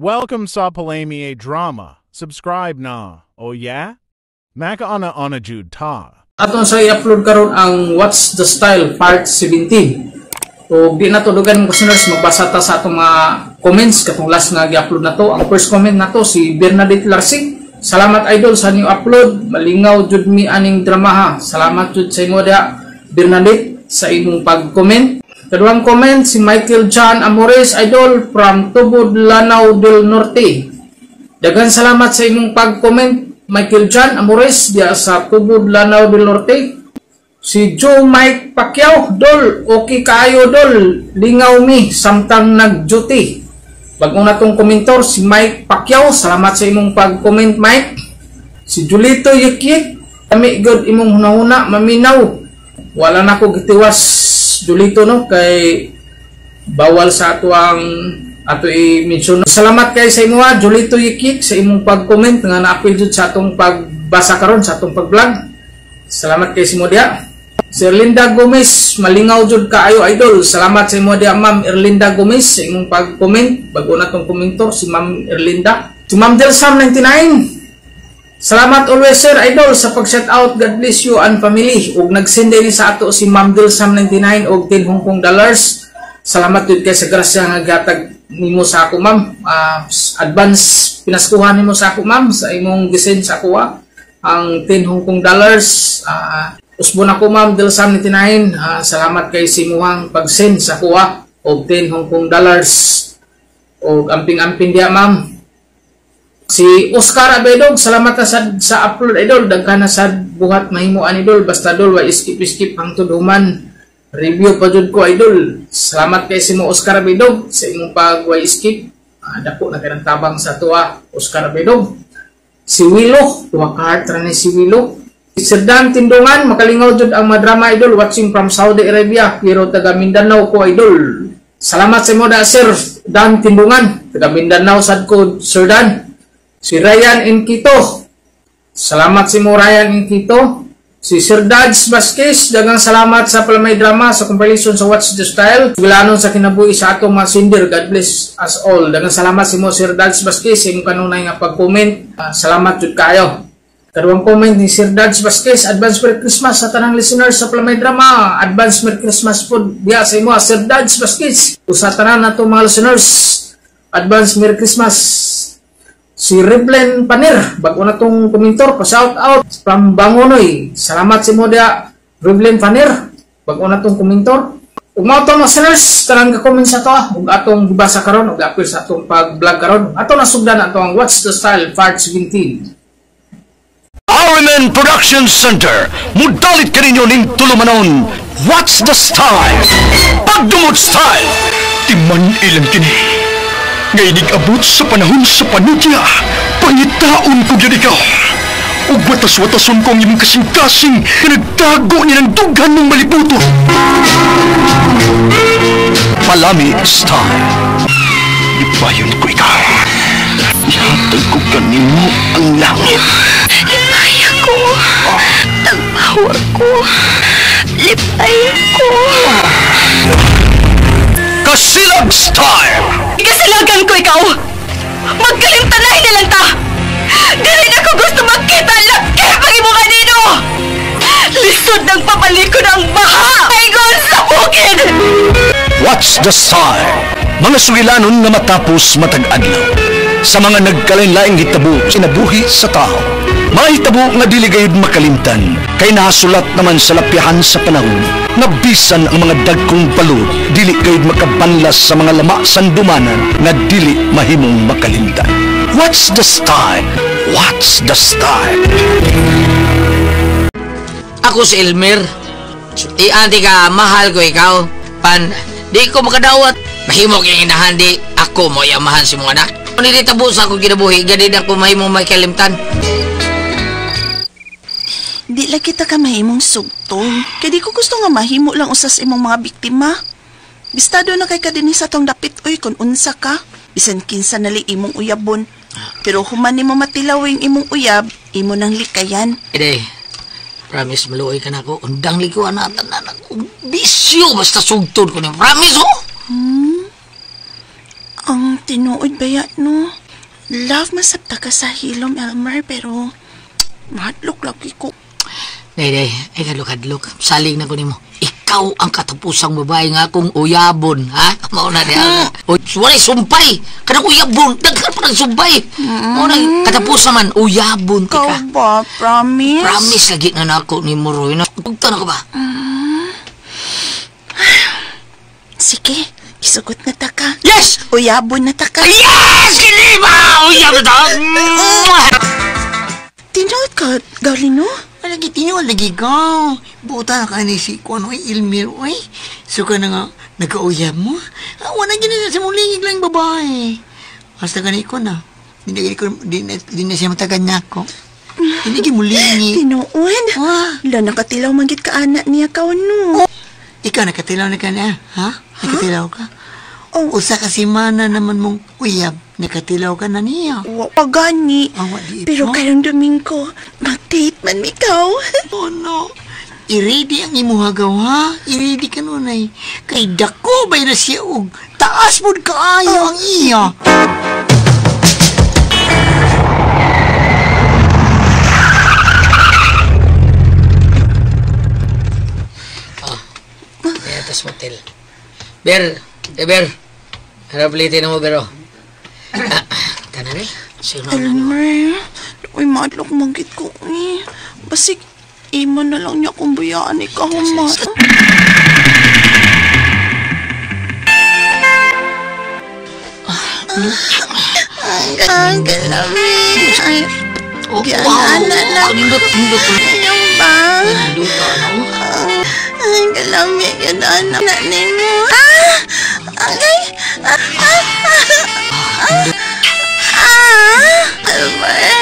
Welcome sa Palami Drama. Subscribe na. Oh yeah? Makaana ana jud ta. Aton sa i-upload karon ang What's the Style Part 17. O di na to dugan, mga listeners, magbasa ta sa atong mga comments katong last nga gi-upload na to. Ang first comment na to si Bernadette Larsi. "Salamat, idol, sa new upload. Malingaw jud mi aning drama ha." Salamat jud sa imo diha, Bernadette, sa imong pag-comment. Kaduhang comment si Michael John Amores, idol, from Tubod, Lanao del Norte. Daghan salamat sa imong pag-comment, Michael John Amores, diya sa Tubod, Lanao del Norte. Si Joe Mike Pacquiao, "Dol, okay kaayo, dol, lingaw mi samtang nag-duty." Bago na tong komentor si Mike Pacquiao, salamat sa imong pag-comment, Mike. Si Julito Yikyik, "Kami god imong hunahuna, maminaw." Wala na ko gitiwas, Julito, no, kay bawal sa ato ang ato i-mention. Salamat kay sa imo, Julito Yikyik, sa imong pag-comment nga naapil jud sa atong pagbasa karon sa atong pag-vlog. Salamat kay sa imo diha. Si Erlinda Gomez, "Malingaw jud kaayo, idol." Salamat sa imo diha, Ma'am Erlinda Gomez, sa imong pag-comment. Bago na tong komentor si Ma'am Erlinda. Si Ma'am Delsam 99, "Salamat always, sir, idol, sa pag-shout out. God bless you and family." Ug nag-send din sa ato si Ma'am Delsam 99 og 10 Hong Kong dollars. Salamat jud kay sa grasya nga gatag nimo sa ako, ma'am. Advance pinaskuhan nimo sa ako, ma'am, sa imong gisend sa ako ang 10 Hong Kong dollars. Usbon ako, Ma'am Delsam 99. Salamat kay sa imuhang pag-send sa ako og 10 Hong Kong dollars. Og amping-amping diya, ma'am. Si Oscar Abedog, "Salamat na sa upload, idol. Daghan na sad buhat mahimo ani, idol. Basta, dol, wa skip skip hangtod human. Review pa jud ko, idol." Salamat kay si mo, Oscar Abedog, sa imong pag wa skip. Dako na kay tabang sa tuwa, Oscar Abedog. Si Willow, tuwa ka heart ra ni si Willow. Si Sir Dan Tindungan, "Makalingaw jud ang madrama, idol, watching from Saudi Arabia pero taga Mindanao ko, idol." Salamat sa imo da, Sir Dan Tindungan. Taga Mindanao sad ko, Sir Dan. Si Ryan Inquito. Salamat si mo, Ryan Inquito. Si Sir Dads Vasquez, "Daghang salamat sa Palamay Drama sa compilation sa What's the Style. Gilanon sa kinabuhi sa atong mga sender. God bless us all." Daghang salamat si mo, Sir Dads Vasquez, sa imong kanunay nga pag-comment. Salamat jud kayo. Kaduhang comment ni Sir Dads Vasquez, "Advance Merry Christmas sa tanang listeners sa Palamay Drama." Advance Merry Christmas po diya sa imo, Sir Dads Vasquez. Usa tanan nato mga listeners. Advance Merry Christmas. Si Riblen Paner, bago na tong komentor, pa-shout out from Bangonoy. Salamat si mo diya, Riblen Paner, bago na tong komentor. Ug mao to, mga listeners, tanang ka-comment sa to, ug atong gibasa karon ug apil sa atong pag-vlog karon. Ato nasugdan ato ang What's the Style Part 17. RMN Production Center, mudalit kaninyo ning tulumanon, What's the Style? Pagdumot Style! Timan ilang kini. Ngay abot sa panahon sa panudya, pangitaon ko gyud ikaw. Ug watas-watason ko ang imong kasing-kasing nga nagtago ni ng dughan ng malibuto. Palami Style. Ipayon ko ikaw. Ihatag ko kanimo ang langit. Lipay ko. Tagpower ko. Lipay ko. Kasilag Style! Kasilagan ko ikaw! Magkalimtanay na lang ta! Dili na ko gusto makita laki pag imo kanino! Lisod ng papalikon ang baha! Ingon sa bukid! What's the Style? Mga sugilanon nga matapos matag adlaw. Sa mga nagkalain-laing hitabo kinabuhi sa tao. Mga hitabo nga dili gayud makalimtan kay nahasulat naman sa lapyahan sa panahon nga bisan ang mga dagkong balod dili gayud makabanlas sa mga lama sandumanan nga dili mahimong makalimtan. What's the Style? What's the Style? Ako si Elmer. Di anti ka, mahal ko ikaw. Pan, di ko makadawat. Mahimo kay inahan di ako mo yamahan si mong anak. Kung hindi tabo sa akong kinabuhi, gani na ko mahimo may kalimtan. Di lang kita ka mahimong sugtong. Kay di ko gusto nga mahimo lang usas imong mga biktima. Bistado na kay ka dinhi sa tong dapit oy kung unsa ka. Bisan kinsa nali imong uyabon. Pero human nimo matilawing imong uyab, imo nang likayan. Ide, promise maluoy ka na ako. Undang liko na tanan ako. Bisyo basta sugtod ko ni. Promise oh. Ang tinuod ba ya, no? Love masabta ka sa hilom, Elmer, pero mahadlok lagi ko. Day, day, ay kadlok-kadlok. Salig na ko nimo. Ikaw ang katapusang babae nga akong uyabon, ha? Mao na diha. Uy, walay sumpay. Kanang uyabon, daghan pa ng sumpay. Mao na katapusan man uyabon Ikaw tika. ba? Promise? Promise lagi na nako ni mo, Roy. Tugta na ka ba? Sige, isugot na ta ka. Yes! Uyabon na ta ka. Yes! Kini ba? Uyabon ta. Tinuod ka, Gaulino? Lagi tinuod lagi ka. Buta na ka ni si Kuan oy Ilmir oy. Suka na nga nagkauyab mo. Wala gina sa mong lingig lang babae. Basta gani ko na. Di na siya matagan niya ako. Hindi mo lingig. Tinuod? Ah. La, nakatilaw man gid ka anak niya ka, no? Ikaw nakatilaw na ka niya, ha? Nakatilaw ka? Oh. Usa ka semana naman mong uyab, nakatilaw ka na niya. Wa pa gani. Ah, wa di Pero pa. karong Domingo, mag-date man ikaw. Oh no. I-ready ang imuha gaw, ha? I-ready ka nun ay. Kay dako ba na siya og taas mo'd kaayo ang iya. Kaya tas motel. Ber, Ber. Harap ulitin mo, Bero. Tana rin. Sino na mo? Elmer, uy, madlok manggit ko. Eh. Basig, imo na lang niya kung buyaan ikaw, ma. Ang galami. Ay, Oh, Yan, na, na. Nindot, nindot. ayun ba? Nindot, ano? Ang galami, yan, anak na nimo. Ah! Agay! Ah! Ah! Ah! Ah! Elmer!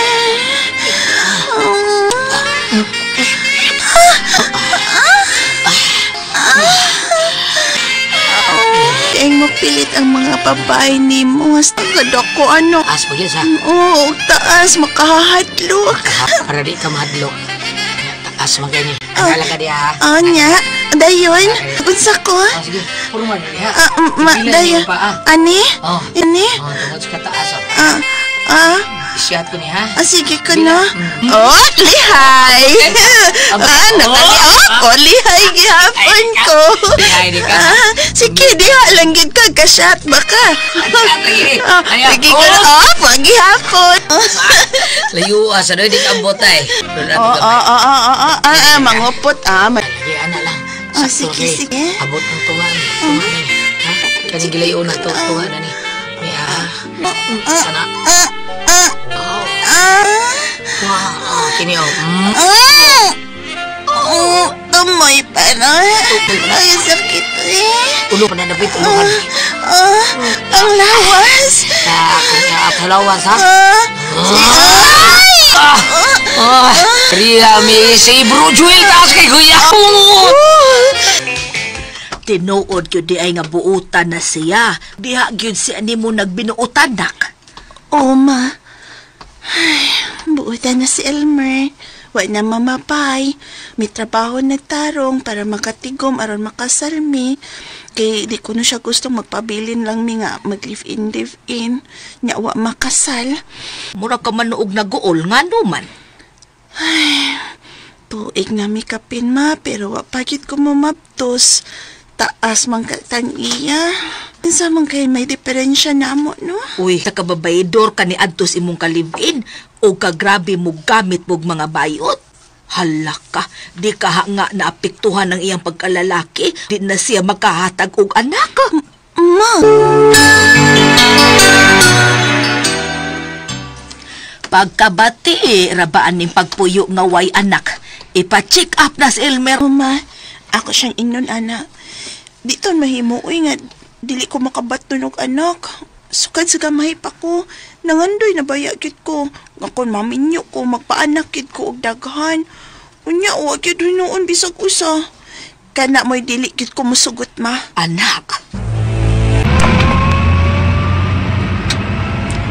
Kaya mo pilit ang mga babae ni mo. Hasta ko ano. Taas pa sa. Oo, og taas, makahadlok. Para di ka mahadlok. Taas man kayo ni. Akala ka di ha. Anya, dayon, unsa ko? Oh, sige, puro man diha. Ah, ma, dayon. Ani? Oh. Ini? Oh, tungod sa kataas. Oh. Ah, ah, Isiyat ko ni ha. ah, sige ko na. Oh, lihay! Ah, nakali, oh, oh, lihay gihapon ko. Lihay di ka. Ah, sige, diha lang gid ka, kasyat baka. Ah, sige ko na, oh, pagihapon. Layo ah, sa doy di ka botay. Oo, oo, oo, oo, ah, mangupot, ah. Lagi ana lang. Ah, sige, sige. Abot ng tunga ni. Tunga ni. Ha? Kaning gilayo na to, tunga na ni. Ni ah. Sana. Ah, ah, Oh. ah. Wow, kini oh. Ah! Oh, tumoy pa na. Ay, sakit eh. Ulo pa na dapit uluhan. Ah, ang lawas. Ah, kini ah, lawas ha. Ah, ay! Ah! Ah, Ria mi si Bro Joel taas kay Kuya. Tinuod gyud di ay nga buutan na siya. Diha gyud siya nimo nagbinuotan nak. Oh, ma. Ay, buutan na si Elmer. Wa na mamapay. May trabaho na tarong para makatigom aron makasalmi. Kay di ko na siya gusto magpabilin lang mi nga mag live-in live-in. Nya wa makasal. Mura ka man og naguol ngano man. Tuig na mi kapin ma, pero wa pagit ko mumabtos. Taas man katang iya. Kinsa man kay may diferensya na mo, no? Uy, nakababayador ka ni adtos imong ka-live-in o kagrabe mo gamit mog mga bayot. Hala ka, di ka nga naapektuhan ang iyang pagkalalaki. Di na siya makahatag og anak. Ma! Pagkabati, rabaan ning pagpuyo nga way anak. Ipa-check up na si Elmer. Oh, ma, ako siyang ingnon, ana. Dito mahimo, uy nga, dili ko makabaton og anak. Sukad sa gamay pa ko. Nangandoy na baya gyud ko. Nga kon maminyo ko, magpaanak gyud ko og daghan. Unya, wa gyud hinuon bisag usa. Kana mo'y dili gyud ko musugot, ma. Anak,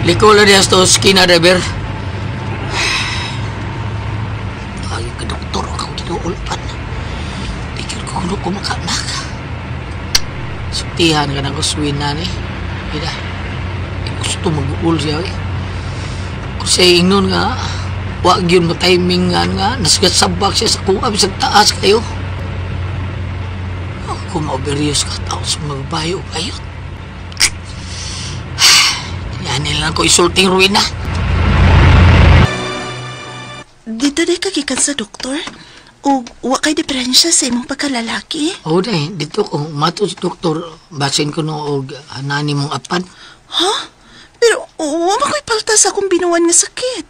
Liko lang diya sa skin driver. Ay, ka doktor akong ginuulpan. Di ko kuno ko makanak. Suktihan ka na ko swin na ni. Ida. gusto mag-uul siya. Eh. Kasi ingnon nga, wag yun matimingan nga, nasgasabak siya sa kuha, bisag taas kayo. Ako ma-overuse ka tao sa mga bayo kayo. Yan lang ko isulting ruina. Dito day kagikan sa doktor? O wa kay diferensya sa imong pagkalalaki? Oo day, dito ko mato sa doktor, basin ko no og nani mong apan. Ha? Pero wa man ko'y palta sa akong binuan nga sakit.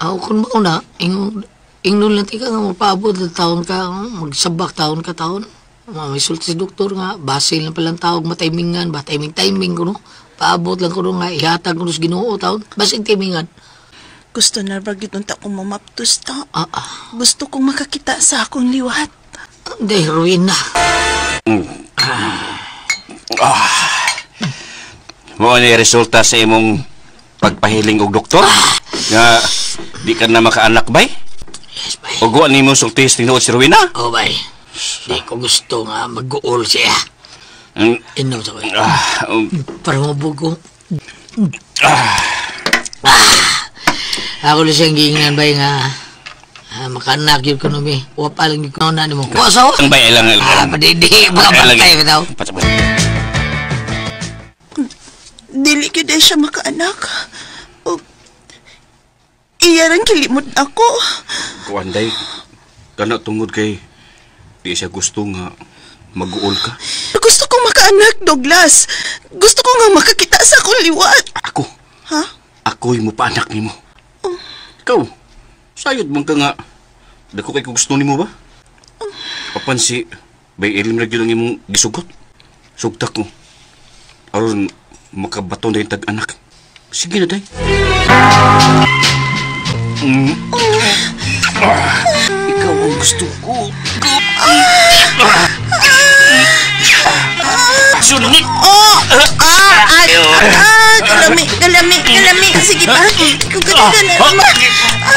Aw kun mao na, ingnon lang tika nga mapaabot na taon ka, magsabak taon ka taon. May sulti si doktor nga, basin lang palang tawag mataymingan, ba timing-timing ko no. Paabot lang ko no nga, ihatag ko no sa Ginoo taon, basin timingan. Gusto na ba gyud unta kong mamaptos ta? Gusto kong makakita sa akong liwat. Hindi, ruin na. Mao ni resulta sa imong pagpahiling og doktor? Nga di ka na makaanak bay? Yes, bay. Og wa nimo sulti tinuod si Rowena? Oh, bay. Di ko gusto nga mag-uol siya. Inom sa ko. Para mabugo. Ako lang siyang giingnan bay nga makaanak yun ko numi. Wa pa lang yun ko na nimo. Wa sawa? Ang bay lang. Padidi. Mga bantay bitaw. Dili gyud ay siya makaanak. O, iya rang kilimot ako. Kuan day, kana tungod kay di siya gusto nga mag-uol ka. Gusto kong makaanak, Douglas. Gusto ko nga makakita sa akong liwat. Ako? Ha? Ako'y mupaanak nimo. Ikaw, sayod man ka nga. Dako kay ko gusto nimo ba? Papansi, bay ilim na gyud ang imong gisugot. Sugtak ko. Aron makabaton na yung tag-anak. Sige na, day. Ikaw ang gusto ko. Sunod! Oh! Kalami, kalami, kalami. Sige pa.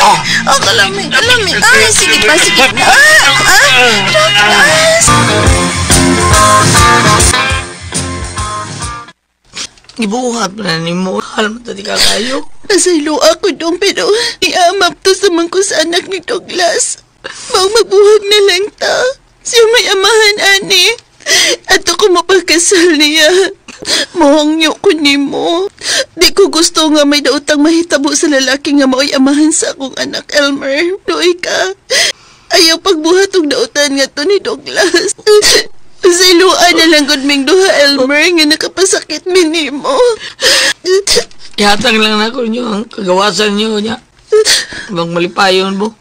Oh, kalami, kalami. Ay, sige pa, sige pa. Douglas! Ibuhat na ni mo. Alam mo di ka kayo. Nasaylo ako dong, pero iamap to sa man ko sa anak ni Douglas. Maong magbuhag na lang ta. Siya may amahan, ani. At ako mapagkasal niya. Mohangyo ko nimo. Di ko gusto nga may daotang mahitabo sa lalaki nga maoy amahan sa akong anak, Elmer. Doy ka. Ayaw pagbuhat og daotan nga to ni Douglas. Sa iluan na lang gud ming duha, Elmer, nga nakapasakit mi nimo. Ihatag lang na ko ninyo ang kagawasan niyo niya. Bang malipayon mo.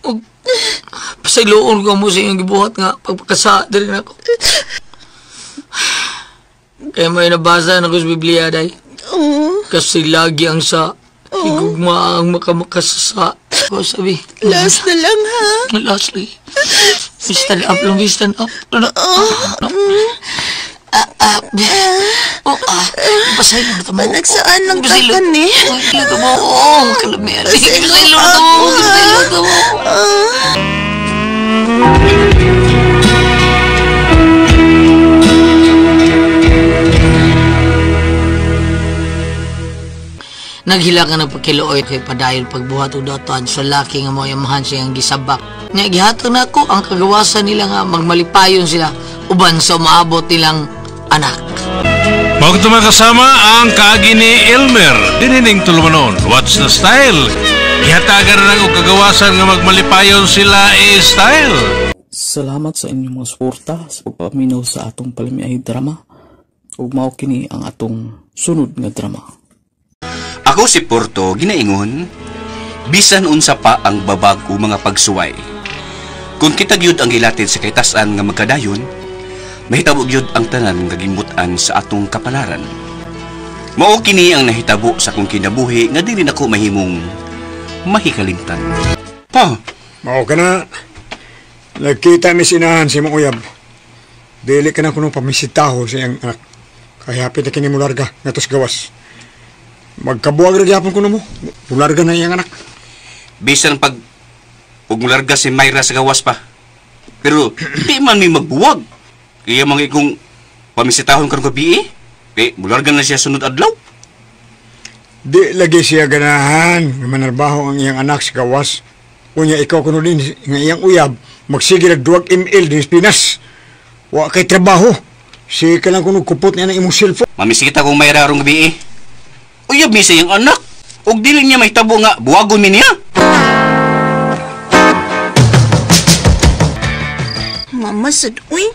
Og pasayloon ko mo sa iyong gibuhat nga pagpakasa diri nako. Kaya may nabasa na ko sa Biblia, day. Oh. Kasi lagi ang sa higugma ang makamakasasa. Ko sabi. Last na lang, ha? Lastly. Stand up lang, stand up. Pasaylo na tamo. Panagsaan lang takan, eh. Pasaylo na tamo. Oh, kalamian. Pasaylo na tamo. Pasaylo na tamo. Naghila ka ng pagkiluoy kay padayon pagbuhat og datan sa laki nga mo amahan siyang gisabak. Nya gihatag nako ang kagawasan nila nga magmalipayon sila uban sa umaabot nilang anak. Mao mga kasama ang kaagi ni Elmer dinining tulumanon. What's the style? Gihatagan na lang og kagawasan nga magmalipayon sila e style. Salamat sa inyong mga suporta sa pagpaminaw sa atong palamiay drama. Ug mao kini ang atong sunod nga drama. Ako si Porto, ginaingon, bisan unsa pa ang babag o mga pagsuway. Kung kita gyud ang gilatid sa kaytas-an nga magkadayon, mahitabo gyud ang tanan nga gimbut-an sa atong kapalaran. Mao kini ang nahitabo sa akong kinabuhi nga dili nako mahimong mahikalimtan. Pa, mao ka na. Nagkita mi sinahan si mong uyab. Dili ka na kuno pamisitaho sa iyang anak. Kaya hapit na kini mo larga ngatos gawas. Magkabuwag ra gyapon kuno mo. Mularga na iyang anak. Bisan pag ug mularga si Myra sa gawas pa. Pero di man mi magbuwag. Iya mga ikong pamisitahon karon gabi eh. Kay mularga na siya sunod adlaw. Di lagi siya ganahan nga manarbaho ang iyang anak sa gawas. Unya ikaw kuno din nga iyang uyab magsige nag 2 ml din sa Pinas. Wa kay trabaho. Sige ka lang kuno kupot niya ng imong cellphone. Mamisita kong Mayra arong gabi eh. Uyab mi sa iyang anak. Og dili niya mahitabo nga buwagon mi niya. Mama sad, uy.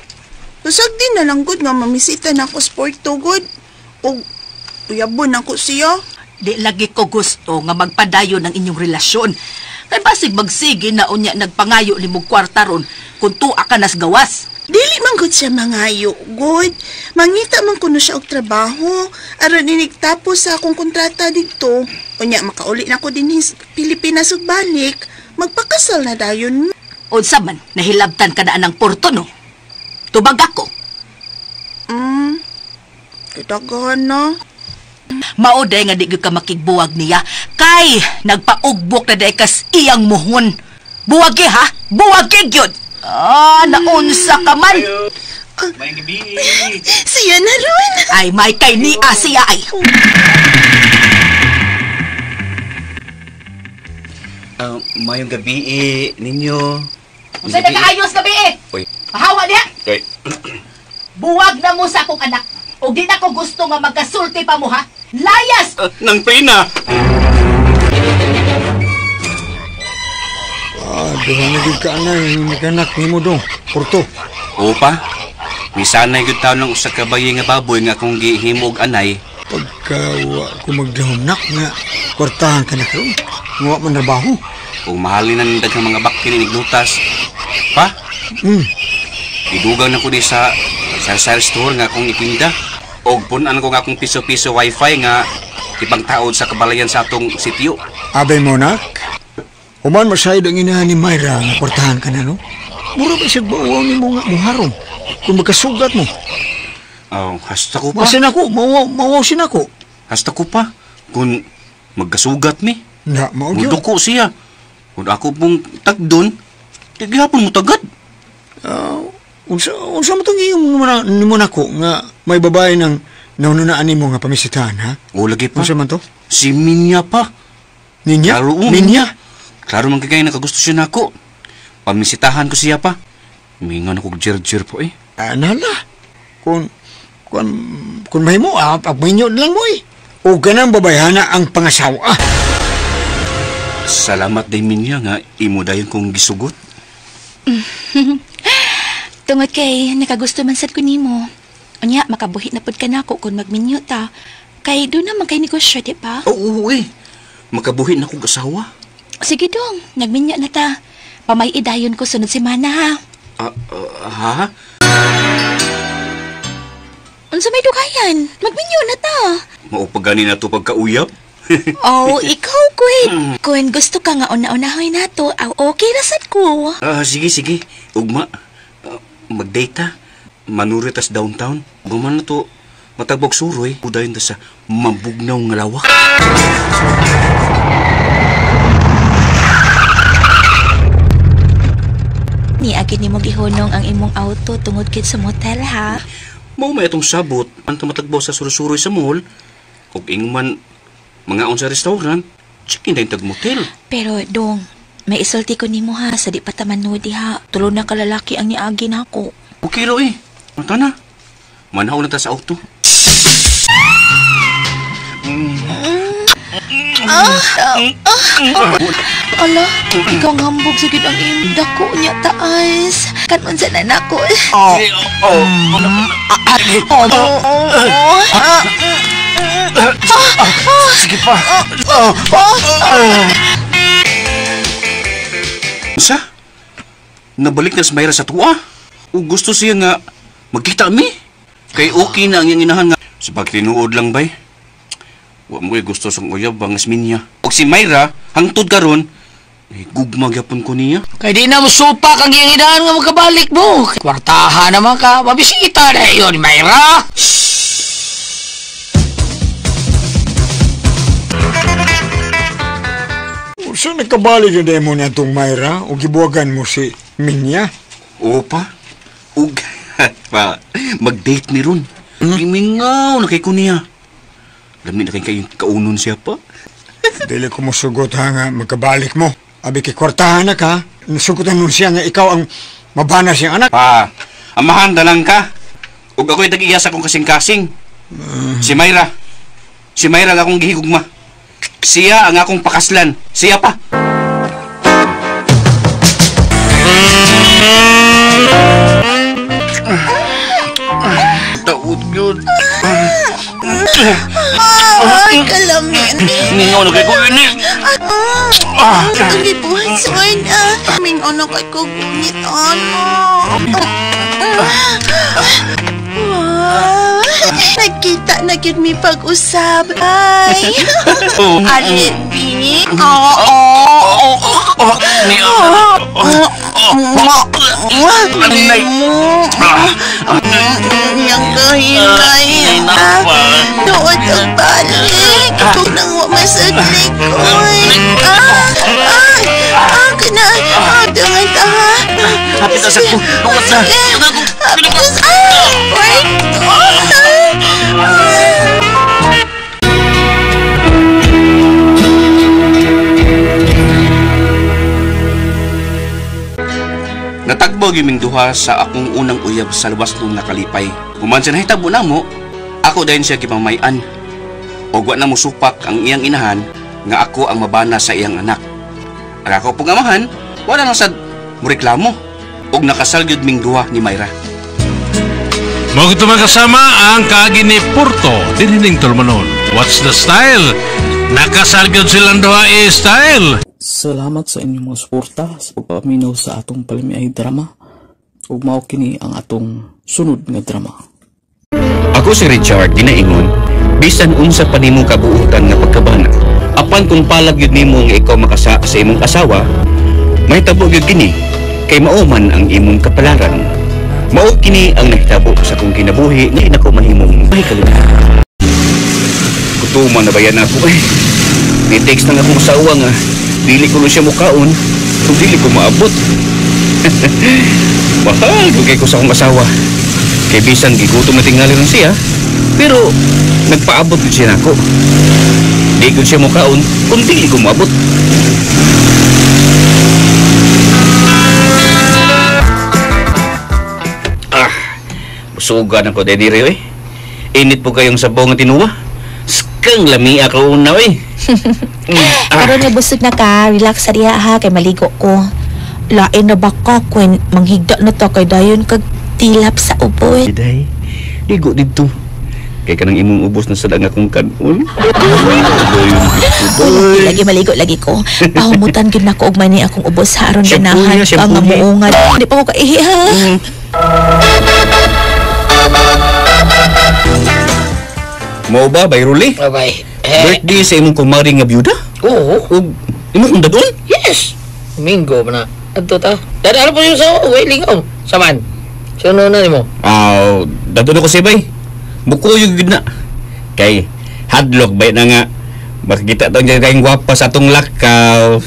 Lusag din na lang gud nga mamisita na ako sport to gud. Og uyabon ako siya. Di lagi ko gusto nga magpadayon ang inyong relasyon. Kay basig magsige na unya nagpangayo ni mong kwarta ron kung tuwa ka nas gawas. Dili man gud siya mangayo, gud. Mangita man kuno siya og trabaho. Aron inigtapos sa akong kontrata didto. Unya makauli na ko dinhi sa Pilipinas ug balik. Magpakasal na dayon. Unsa man nahilabtan ka na anang Porto no? Tubag ako. Kitagahan na. Mao day nga di gyud ka makigbuwag niya kay nagpaugbok na day kas iyang muhon. Buwagi ha? Buwagi gyud. Ah, naunsa ka man. May gabi. Siya na ron. Ay, may kay niya siya ay. Mayong gabi eh, ninyo. Unsa nakaayos gabi eh? Uy. Pahawa niya. Uy. Buwag na mo sa akong anak. O di na ko gusto nga magkasulti pa mo ha. Layas! Nang prina. Duha na gyud ka anay nakanak nimo dong. Porto. Oo pa. Misanay gyud taon ng usa ka bayi nga baboy nga akong gihimo og anay. Pagka wa ko magdahom nak nga kwartahan ka na karon. Nga wa man trabaho. Ug mahalin na ning daghang mga bakkin ni glutas. Pa? Idugang na ko di sa sari-sari store nga akong itinda. Og punan ko nga akong piso-piso wifi nga ipangtaod sa kabalayan sa atong sitio. Abay mo nak. Human masayod ang inahan ni Mayra nga kwartahan ka na no. Mura ba siya bawang nimo nga muharom kung magkasugat mo. Oh, hasta ko pa. Masin ako, mawaw sin ako. Hasta ko pa. Kung magkasugat mi. Na, mao gyud. Muduko siya. Kung ako pong tagdon, gihapon mo tagad. Unsa mo tong iyong nimo nako nga may babae nang naununaan nimo nga pamisitahan ha? O lagi pa. Unsa man to? Si Minya pa. Ninya? Klaro, Minya? Klaro man kay nakagusto siya nako. Pamisitahan ko siya pa. Mingon ako jer-jer po eh. Nala. Kung mahimo, pagminyo lang mo eh. O ganang babayhana ang pangasawa. Salamat day Minya nga imo dayon kong gisugot. Tungod kay nakagusto man sad ko nimo. Unya makabuhi na pud ka nako kung magminyo ta. Kay do naman kay negosyo, di ba? Oo, eh. Makabuhi na kog asawa. Sige dong, nagminyo na ta. Pamay-idayon ko sunod semana ha. Ha? Unsa may dugayan? Magminyo na ta. Mao pa gani na to pagkauyap. Oh, ikaw kuy. Kung gusto ka nga una-unahoy nato, okay ra sad ko. Sige, sige. Ugma. Mag-date ta. Manuri tas downtown. Guman na to. Matagbog suroy. Udayon ta sa mabugnaw nga lawak. Ni agad nimo gihunong ang imong auto tungod kit sa motel ha. Mao may atong sabot ang tumatagbaw sa suroy-suroy sa mall. Ug ingman mga on sa restaurant, chicken din tag motel. Pero dong, may isulti ko nimo ha sa di pa ta manudi ha. Tulo na ka lalaki ang niagi nako. Okay ro eh. Mata na. Manhaw na ta sa auto. Ala, ikaw ang hambog sa gid ang imong dako niya taas. Kanon sa nanako. Sige pa. Sa? Nabalik na si Mayra sa tuwa. O gusto siya nga magkita mi. Kay okay na ang iyang inahan nga. Sa pagtinuod lang bay. Wa mo gusto sa uyab bangas minya. Og si Mayra hangtod karon, eh, gugma gyapon ko niya. Kay di na mo supak ang iyang inahan nga magkabalik mo. Kwartahan naman ka, mabisita na yun, Mayra. So nagkabalik yung demo niya itong Mayra o gibuwagan mo si Minya? Oo pa. Ug pa, mag-date ni ron. Gimingaw na kay ko niya. Lami na kay kayong kaunon siya pa. Dili ko musugot ha nga magkabalik mo. Abi kay kwartahan na ka. Nasugotan nun siya nga ikaw ang mabana siyang anak. Pa, amahan na lang ka. Ug ako'y tag-iya sa akong kasing-kasing. Si Mayra. Si Mayra ang akong gihigugma. Siya ang akong pakaslan. Siya pa. Taod yun. Ay, kalamin. Mingaw na kay ko ini. Ang gibuhat sa na. Mingaw na kay ko gunit, ano. Wow. Nagkita na gyud mi pag-usab. Ay. Alibi. Oo. Anay mo. Yang kahinay. Doon ang balik. Kung nang masadlik ko. Kana. Dangan ta. Hapit na sa ko. Luwas na. Hapit na sa. Wait. Natagbo giming duha sa akong unang uyab sa lawas nung nakalipay. Human sa nahitabo na mo, ako dayon siya gipamayan. Og wa na musupak ang iyang inahan nga ako ang mabana sa iyang anak. Ang ako pong amahan, wala na sad mureklamo. Og nakasal gyud ming duha ni Mayra. Mao gito mga kasama ang kaagi ni Porto dinhining tulumanon. What's the style? Nakasal gyud silang duha style. Salamat sa inyong mga suporta sa pagpaminaw sa atong palamiay drama. Ug mao kini ang atong sunod nga drama. Ako si Richard ginaingon, bisan unsa pa nimo kabuutan nga pagkabana. Apan kung palag gyud nimo nga ikaw makasa sa imong asawa, mahitabo gyud kini kay mao man ang imong kapalaran. Mao kini ang nahitabo sa akong kinabuhi nga inako mahimong mahikalimutan. Kutuman na bayan ako eh. Ni-text na nga akong asawa nga dili ko na siya mukaon kung dili ko maabot. Mahal ko kay ko sa akong asawa. Kay bisan gigutom na tingali rin siya, pero nagpaabot yun siya nako. Di ko siya mukaon kung dili ko maabot. Ah, busugan ako diri eh. Init po kayong sabaw nga tinuwa. Skang lami ako una eh. Karon nga busog na ka, relax sa diha ha kay maligo ko. Lain na baka kwen manghigda na ta kay dayon kag tilap sa ubod. Day, ligo didto. Kay kanang imong ubos na sad ang akong kanon. Lagi maligo lagi ko. Pahumutan gyud nako og mani akong ubos ha aron ganahan ka nga muungad. Di pa ko kaihi ha. Mao ba Bayruli? Bye. Birthday sa imong kumari nga byuda? Oo. Ug imong kong dadon? Yes. Minggo pa na. Adto ta. Dadalo po yung sa way lingaw. Saman. Suno na nimo. Aw, dadon ako sibay. Bukuyog gid na. Kay hadlok bay na nga makikita taon dyan kayong gwapa sa atong lakaw.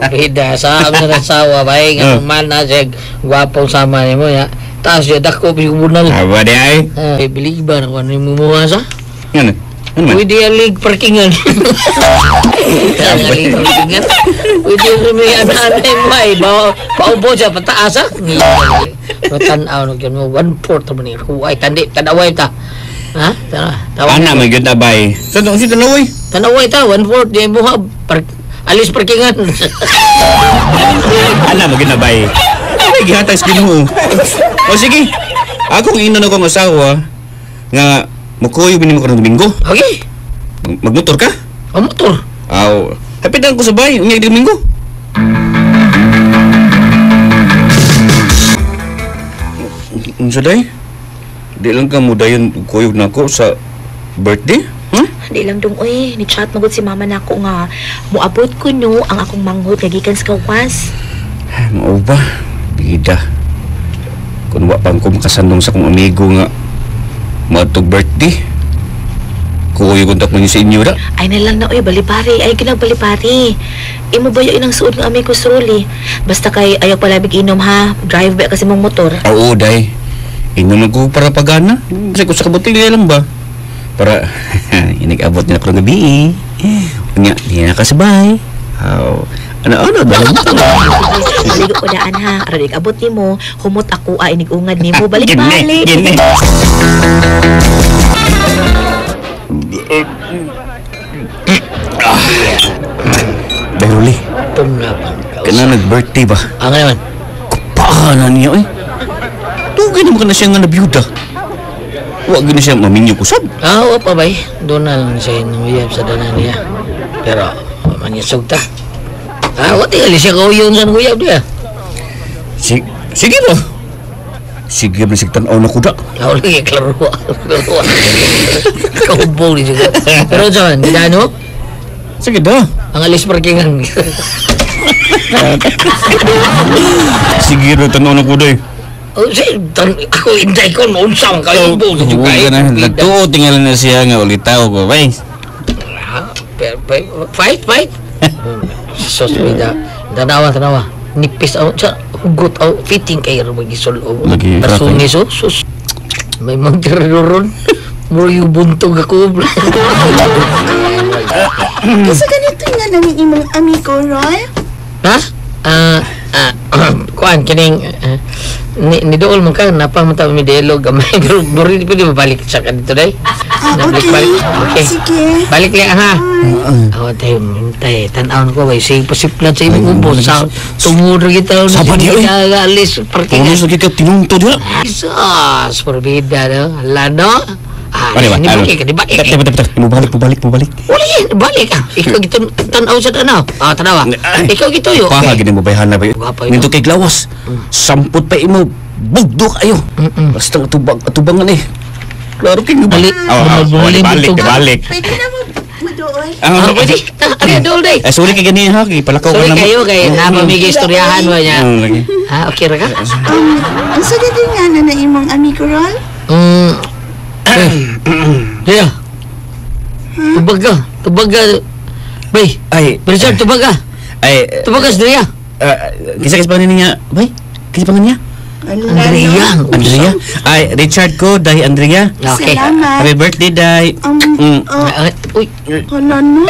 Bida sa aming sawa bay nga man na siya gwapong sama nimo ya. Taas siya dako bigubunal. Aba di ay. Bili ba na kuno nimo muha sa? Ngano? Ano man? Pwede ang lig parkingan. Ang parkingan. Pwede ang may anay mo ay paubo siya pataas ha. Matanaw na yun mo 1/4 man ni. Ay tandi tanaway ta. Ha? Tara. Ana man gyud abay. Sa si tanaway. Tanaway ta 1/4 di mo alis parkingan. Ana man gyud abay. Ay gihatag sa Ginoo. O sige. Akong inon akong asawa nga mukuyo bini mo karong Domingo. Okay. Magmotor ka? O motor. Aw, hapitan ko sa bay unya Domingo. Unsa day? Di lang ka mo dayon kuyog nako sa birthday? Huh? Di lang dong oy, ni chat magud si mama nako nga moabot ko no ang akong manghod nga gikan sa gawas. Mao ba? Bida. Kun wa pa ko makasandong sa akong amigo nga moadtog birthday. Kuyog unta ko sa inyo ra. Ay na lang na oy, balibari, ay ginag balibari. Imo ba yung inang suod nga amigo Sroli? Basta kay ayaw palabig inom ha. Drive ba kasi mong motor. Oo, day. Inom ko para pagana. Kasi ko sa kabutilya lang ba? Para inigabot niya ako ng gabi eh. Unya, di na kasabay. How? Ano, dala mo. Maligo ko daan ha. Aron abot nimo, humot ako a inigungad nimo. Balik-balik. Gini. Beruli. Kana nag-birthday ba? Ang naman. Kapaan niya eh. Tugay naman ka na siya nga nabiyuda. Huwag na siya maminyo ko sab. Ah, wa pa bay. Doon na lang siya inuyab sa danan niya. Pero, manyasog ta. Ah, wa tingali siya kauyon sa nguyab niya. Sige ba? Sige ba sig tan-aw na kuda? Ako lagi, klaro. Kaubong ni siya. Pero saan, di na ano? Sige da. Ang alis parkingan. Sige ba tan-aw na kuda eh. Oh, ako inday ko, maunsa ang kaubong. Huwag ka na. Nagtuo, tingala na siya nga ulitaw ko, bay. Fight, fight. Sos, bida. Tanawa. Nipis, hugot, fitting kayo mag-isul. Basungis, sus. May magkararoon. Muro yung buntog ako. Kasi ganito nga namin imong amigo, Roy? Ha? Kuan, kining ni dool man ka, napamata mi dialog gamay. Pero pwede mabalik sa ka dito, day? Okay. Okay. Sige. Balik lang, ha? Ako tayo, tanaw na ko, bay. Sige, pasiplan sa imong ubos. Sa tungod rin kita. Saba niya, eh. Alis, parkingan. Puno sa kika, tinungto niya. Jesus, forbida, no? Ala, no? Balik, balik. Balik. Uli, balik, ah. Ikaw gito, tanaw sa tanaw. Ah, tanawa. Ikaw gito, yo. Paha, gini mo bayhan na ba? Nito kay Glawas. Sampot pa imo, bugdok ayo. Basta atubangan eh. Klaro kay balik. Balik. Pwede na madool. Pwede. Dool day. Sorry kay gani ha, kay palakaw ka Sorry na. kayo kay napamigay istoryahan mo niya. Ha, okay ra ka? Unsa gid nga na imong amigo, Rol? Diya. Tubag ka. Bay. Ay, Richard, tubag ka. Ay, tubag ka sa Drea. Kisa pa niya, bay. Kisa pa niya. Andrea. Ay, Richard ko, Day Andrea. Okay. Salamat. Happy birthday, Day. Uy. Hala no.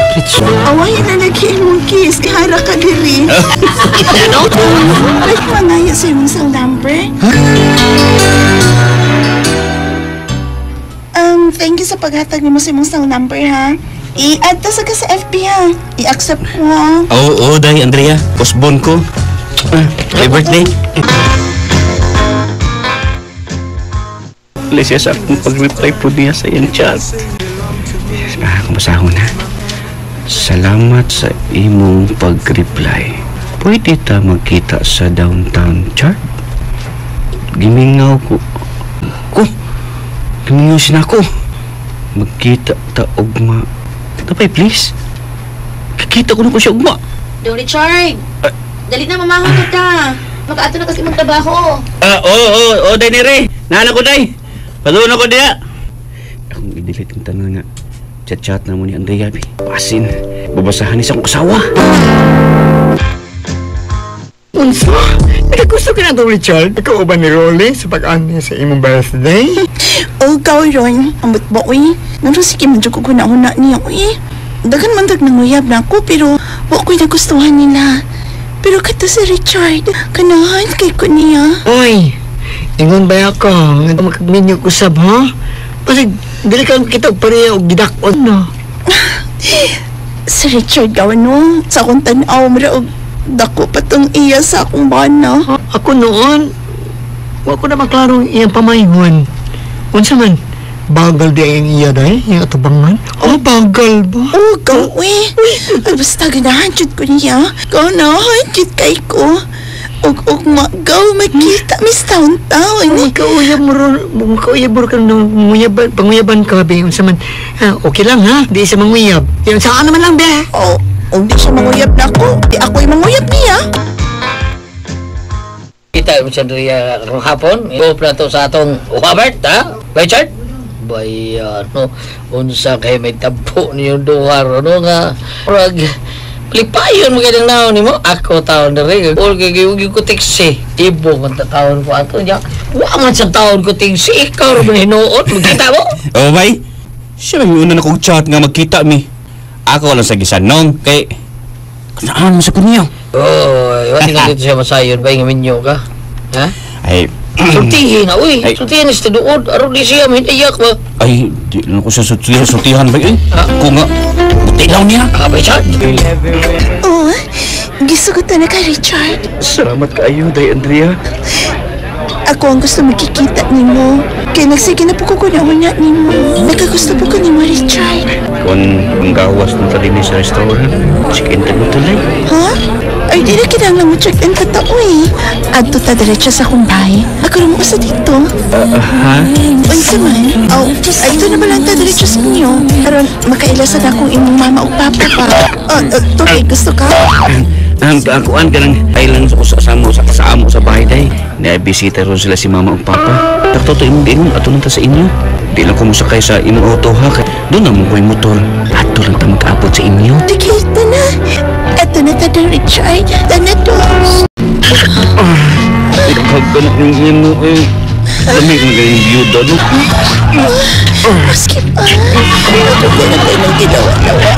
Awayin na lagi imong kiss. Ihara ka diri. Ano? Like mangaya sa imong cell number. Thank you sa paghatag nimo sa imong cell number, ha? I-add ta sa ka sa FB, ha? I-accept ko, ha? Oo, Day Andrea. Osbon ko. Happy birthday. Lisya sa akong pag-reply po niya sa iyang chat. Akong basahon, ha? Salamat sa imong pag-reply. Pwede ta magkita sa downtown, chart? Gimingaw ko. Ko? Gimingaw siya na ako. Magkita ta ugma. Tapay, please. Kikita ko na ko siya ugma. Don Richard! Dali na, mamahon ka. Magkaato na kasi magtrabaho. Oo, day nere. Naan ako, day. Paluon ako diya. Akong i-delete ang tanan nga. Chat-chat na mo ni Andrea, bi. Pasin. Babasahan ni sa akong asawa. Unsa? Nakagusto ka na ito, Richard? Ikaw ba ni Rolly sa pag-ano sa imong birthday? O, ikaw, Ron. Ambot ba, uy? Naroon sige man dyan ko guna-una niya, uy. Dagan man dag nanguyab na ako, pero wa ko'y nagustuhan nila. Pero kato si Richard, kanahan kay ko niya. Uy, ingon ba ako? Makagminyo ko sab, ha? Kasi, dili ka kita pareha og gidak-on, no? Si Richard gawa, no? Sa akong tanaw, mara og dako pa tong iya sa akong bana. Ako noon, wa ko na maklarong iyang pamayhon. Unsa man, bagal di ang iya day, iyang atubangan. Oh, bagal ba? Oh, gaw, uy. Ay, basta ganahan jud ko niya. Ganahan jud kay ko. Og magaw, makita, miss town-town. Makauyab mo ron, makauyab mo ron, manguyaban, panguyaban ka, be. Unsa man, okay lang ha, di siya manguyab. Yan, saan naman lang, be? Oh, di siya manguyab na ako. Di ako'y manguyab niya. Kita mo siya Andrea karong hapon. Go na to sa atong Robert, ha? Richard? Bay, ano, unsa kay may tabo niyo duha ro, no nga. Murag, Lipayon mo kayong naon nimo. Ako taon na rin. All kay ko tiksi. Ibo man ta taon ko ato niya. Wa man sa taon ko tiksi. Ikaw ra man hinuon. Magkita mo? Oh, bay. Siya may una na kong chat nga magkita mi. Ako lang sa gisanong kay kanaan mo sa kunyo. Oy, wala nga dito siya masayon bay nga minyo ka. Ha? Ay, sultihin na, uy. Sultihin na sa tinuod. Aron di siya mahinayak ba? Ay, di lang ko siya sultihan ba? Eh, ko nga, butilaw niya. Ah, bay, Chad. Oh, gisugutan na ka, Richard. Salamat kaayo, Day Andrea. Ako ang gusto magkikita nimo. Kaya nagsige na po ko kunawin na nimo. Nakagusto po ko nimo, Richard. Kung ang gawas ng tali sa restaurant, chicken tag mo tuloy. Ha? Ay, di na kinanglang mo check-in ka tao eh. Adto ta diretso sa akong bahay. Ako rin mo usa dito. Ha? Unsa man? Oh, adto na ba lang ta diretso sa inyo? Aron, makailasan akong imong mama o papa pa. Tuloy, gusto ka? Ang akuan ka ng ay lang sa amo sa amo sa bahay day. Naibisita ron sila si mama ug papa. Takto to imong giingon ato lang ta sa inyo. Di lang ko mosakay sa imong auto ha. Doon na mo ko'y motor. Ato lang ta mag-abot sa inyo. Sige, na. Ato na ta doon, Richard. Tana to. Ikaw ka na yung imo eh. Lamig na gayong biyuda no. Maski pa. Natuto na tayo ng ginawa-nawa.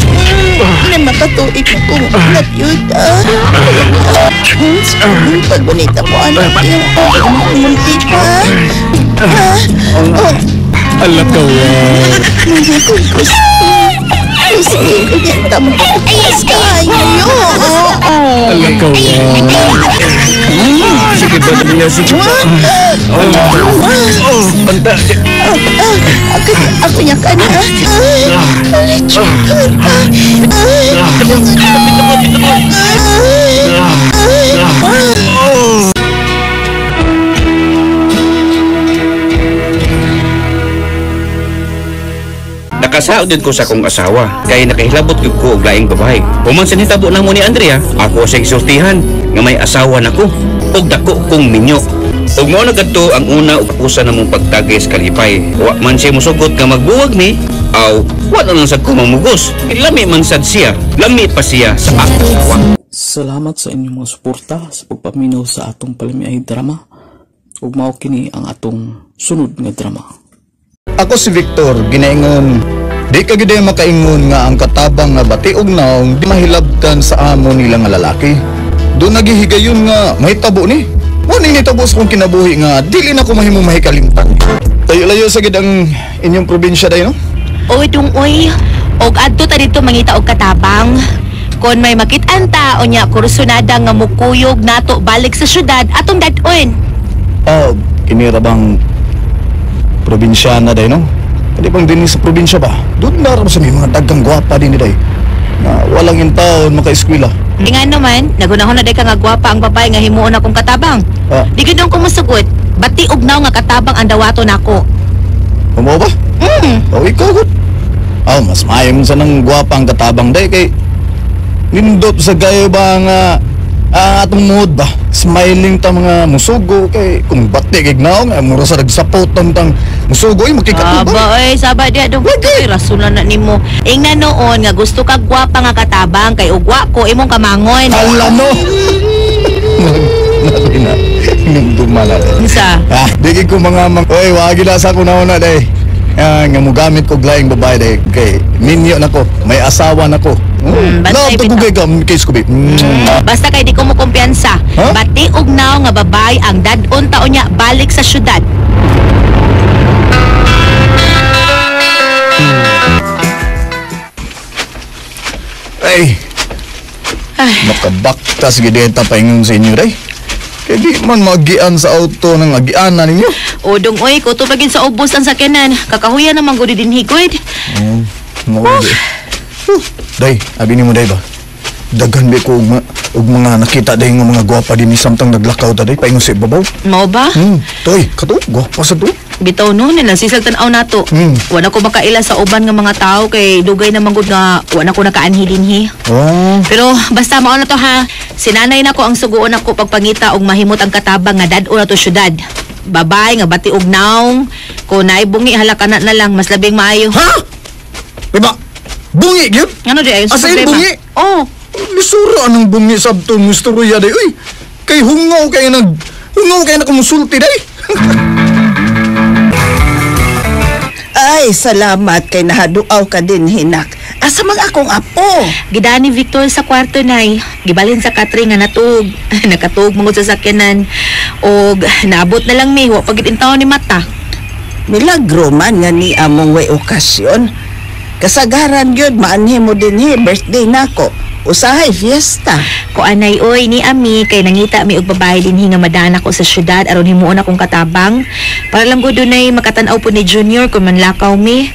Na makatuig na kung nabiyuda. Kaya nga, pagbonita ko anak yung munti pa. Ha? Oh. Alam ka, Hindi ko gusto. Gusto ko niya tampas kayo. Alam ka, sige ba niya? Sige ba? Oh, banta. Ako niya ka na. Richard. Nakasaod din ko sa akong asawa kay nakahilabot gyud ko og laing babae. Human sa nitabo namo ni Andrea, ako siyang gisultihan nga may asawa nako ug dako kong minyo. Ug mao na kadto ang una ug kapusan namong pagtagay sa kalipay. Wa man siya mosugot nga magbuwag ni, aw wa na lang sad ko mamugos. Lami man sad siya, lami pa siya sa akong asawa. Salamat sa inyong mga suporta sa pagpaminaw sa atong palamiay drama. Ug mao kini ang atong sunod nga drama. Ako si Victor, ginaingon. Di ka gid makaingon nga ang katabang nga batiog naong di mahilabtan sa amo nila nga lalaki. Doon naghihigayon nga mahitabo ni. Mo ni nitabo sa kong kinabuhi nga dili na ko mahimo mahikalimtan. Layo-layo sa gid ang inyong probinsya day no? Oy dung oy, og adto ta dito mangita og katabang. Kon may makit-an ta unya kursunada nga mukuyog nato balik sa syudad atong dad-on. Oh, kinira bang probinsyana day no? Kadi bang dinhi sa probinsya ba? Doon na sa may mga dagang gwapa din day. Na walang intaon maka-eskwela. Nga naman, nagunahon na day ka nga gwapa ang babae nga himuon akong katabang. Ah. Di gid ko mosugot, bati ugnaw nga katabang ang dawaton nako. Mao ba? Oh, ikaw gud. Oh, mas maayo mo sa nang gwapa ang katabang day kay nindot sa gayo ba nga atong mood ba? Smiling ta mga musugo kay kung bati kay gnaong mura sa nagsapotan tang musugo ay makikatubang. Aba ay saba diya dong. Ay rasulan na nimo. Ingna noon nga gusto ka gwapa nga katabang kay ugwa ko imong kamangon. Ala no. Nalina. Nindumala. Unsa? Ah, di ko mga oy wagi na sa kunauna day. Nga mugamit ko laing babae day kay minyo nako, may asawa nako. Basta Love ko kay case ko bi. Basta kay di ko mo kumpiyansa. Huh? Bati ugnaw nga babae ang dad-on taon niya balik sa syudad. Ay. Makabaktas gid ta paingon sa inyo day. Kay di man magian sa auto ng agianan ninyo. O dong oy, kuto pagin sa ubos ang sakyanan. Kakahuya naman gud dinhi gud. Mo. Day, abi nimo day ba? Daghan ba ko og mga nakita day nga mga gwapa dinhi samtang naglakaw ta day paingon sa ibabaw. Mao ba? Toy, kato gwapa sa to. Bitaw no, nilang sisag tan-aw nato. Wala ko makaila sa uban nga mga tao kay dugay naman gud nga wala ko nakaanhi dinhi. Oh. Pero basta mao na to ha. Sinanay nako ang suguon nako pagpangita og mahimot ang katabang nga dad-on nato syudad. Babay nga bati og naong ko naay bungi hala kana na lang mas labing maayo. Ha? Diba? Bungi gyud? Ano di ayon sa Asa problema? bungi? Oh. Lisura anong bungi sabto mo istorya day. Uy, kay hungaw kay nag hungaw kay na kumusulti day. Ay, salamat kay nahaduaw ka din, hinak. Asa man akong apo? Gidani Victor sa kwarto, nay. Gibalhin sa katre nga natuog. Nakatuog mangod sa sakyanan. Og naabot na lang mi, wa pagid intaw ni mata. Milagro man nga ni among way okasyon. Kasagaran gyud maanhi mo dinhi birthday nako. Usahay fiesta. Ko anay oy ni ami kay nangita mi og babae dinhi nga madana ko sa syudad aron himuon akong katabang. Para lang gud dunay makatan-aw po ni Junior kung manlakaw mi.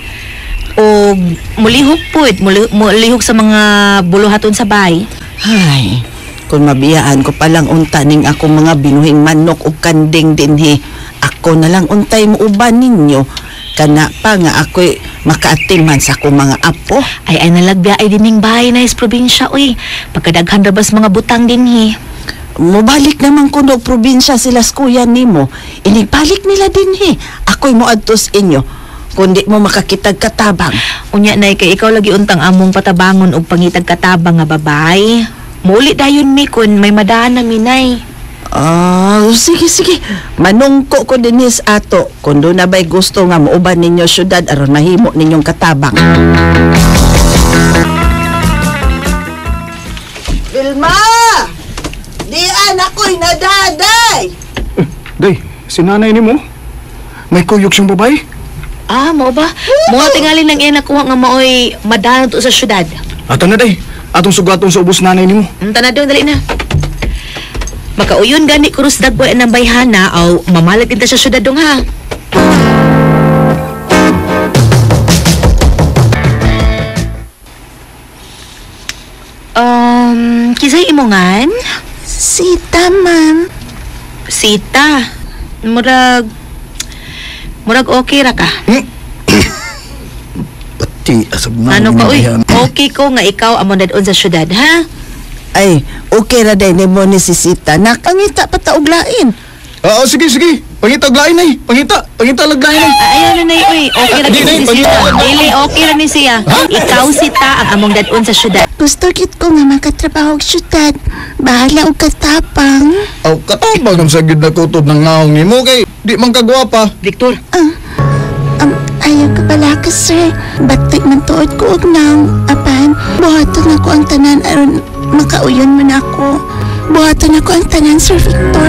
Og mulihok pud, mulihok sa mga buluhaton sa bay. Ay, kung mabiyaan ko palang unta ning akong mga binuhing manok ug kanding dinhi, ako na lang untay mo uban ninyo. Kana pa nga ako'y makaatiman sa akong mga apo. Ay ay nalagbiya ay dining bahay na is probinsya oy. Pagkadaghan ra bas mga butang dinhi. Mobalik naman kuno probinsya sila skuya nimo. Inigbalik nila dinhi. Ako'y moadtos inyo. Kundi mo makakitag katabang. Unya nay kay ikaw lagi untang among patabangon og pangitag katabang nga babay. Muli dayon mi kun may madaan na mi nay. Ah, sige sige. Manungko ko dinhi sa ato. Kung doon na ba'y gusto nga muuban ninyo syudad aron mahimo ninyong katabang. Vilma! Dian ako'y nadaday! Day, si nanay nimo may kuyog siyang babae. Ah, mao ba? Mga tingali nang iya nakuha nga maoy madaan to sa syudad. Ato na day, atong sugaton sa ubos nanay nimo. Unta na dong, dali na. Makauyon gani krus dagway ng bayhana aw mamalag kita sa syudad dong ha. Kisay imongan? Sita, ma'am. Sita. Murag okay ra ka. Pati asab na. Ano ka uy? Okay ko nga ikaw among dadon sa syudad ha? Ay, okay ra day nimo ni si Sita. Nakangita pa ta og lain. Oo, sige sige. Pangita og lain ay. Pangita, pangita lag lain ay. Ayaw na nay uy. Okay ra ni si Sita. Dili okay ra ni siya. Ikaw Sita ang among dadon sa syudad. Gusto gid ko nga makatrabaho og syudad. Bahala og katapang. Aw, katapang ang sagid na kutob ng naong nimo kay di man kagwapa. Victor. Ayaw ka pala ka, sir. Batik man tuod ko og naong apan. Buhaton ako ang tanan aron makauyon man ako. Buhaton ako ang tanan, Sir Victor.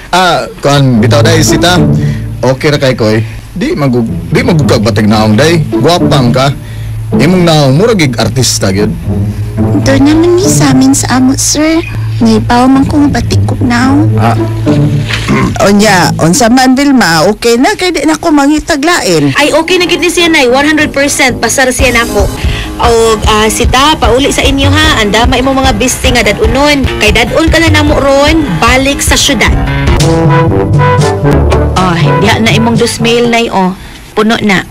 Ah, kuan bitaw day Sita. Okay ra kay koy. Di magugkag batig naong day. Gwapang ka. Imong naong murag gig artista gyud. Doon naman ni sa amin sa amo, sir. Naibaw man ko nga batik kog naong. Ah. Onya, unsa man Vilma, okay na kay di na ko mangitaglain. Ay okay na gid ni siya nay, 100% pasar siya nako. Og Sita, pauli sa inyo ha. Andama imong mga bisti nga dad-unon. Kay dad-on ka na namo ron, balik sa syudad. Oh, diha na imong 2,000 nay oh. Puno na.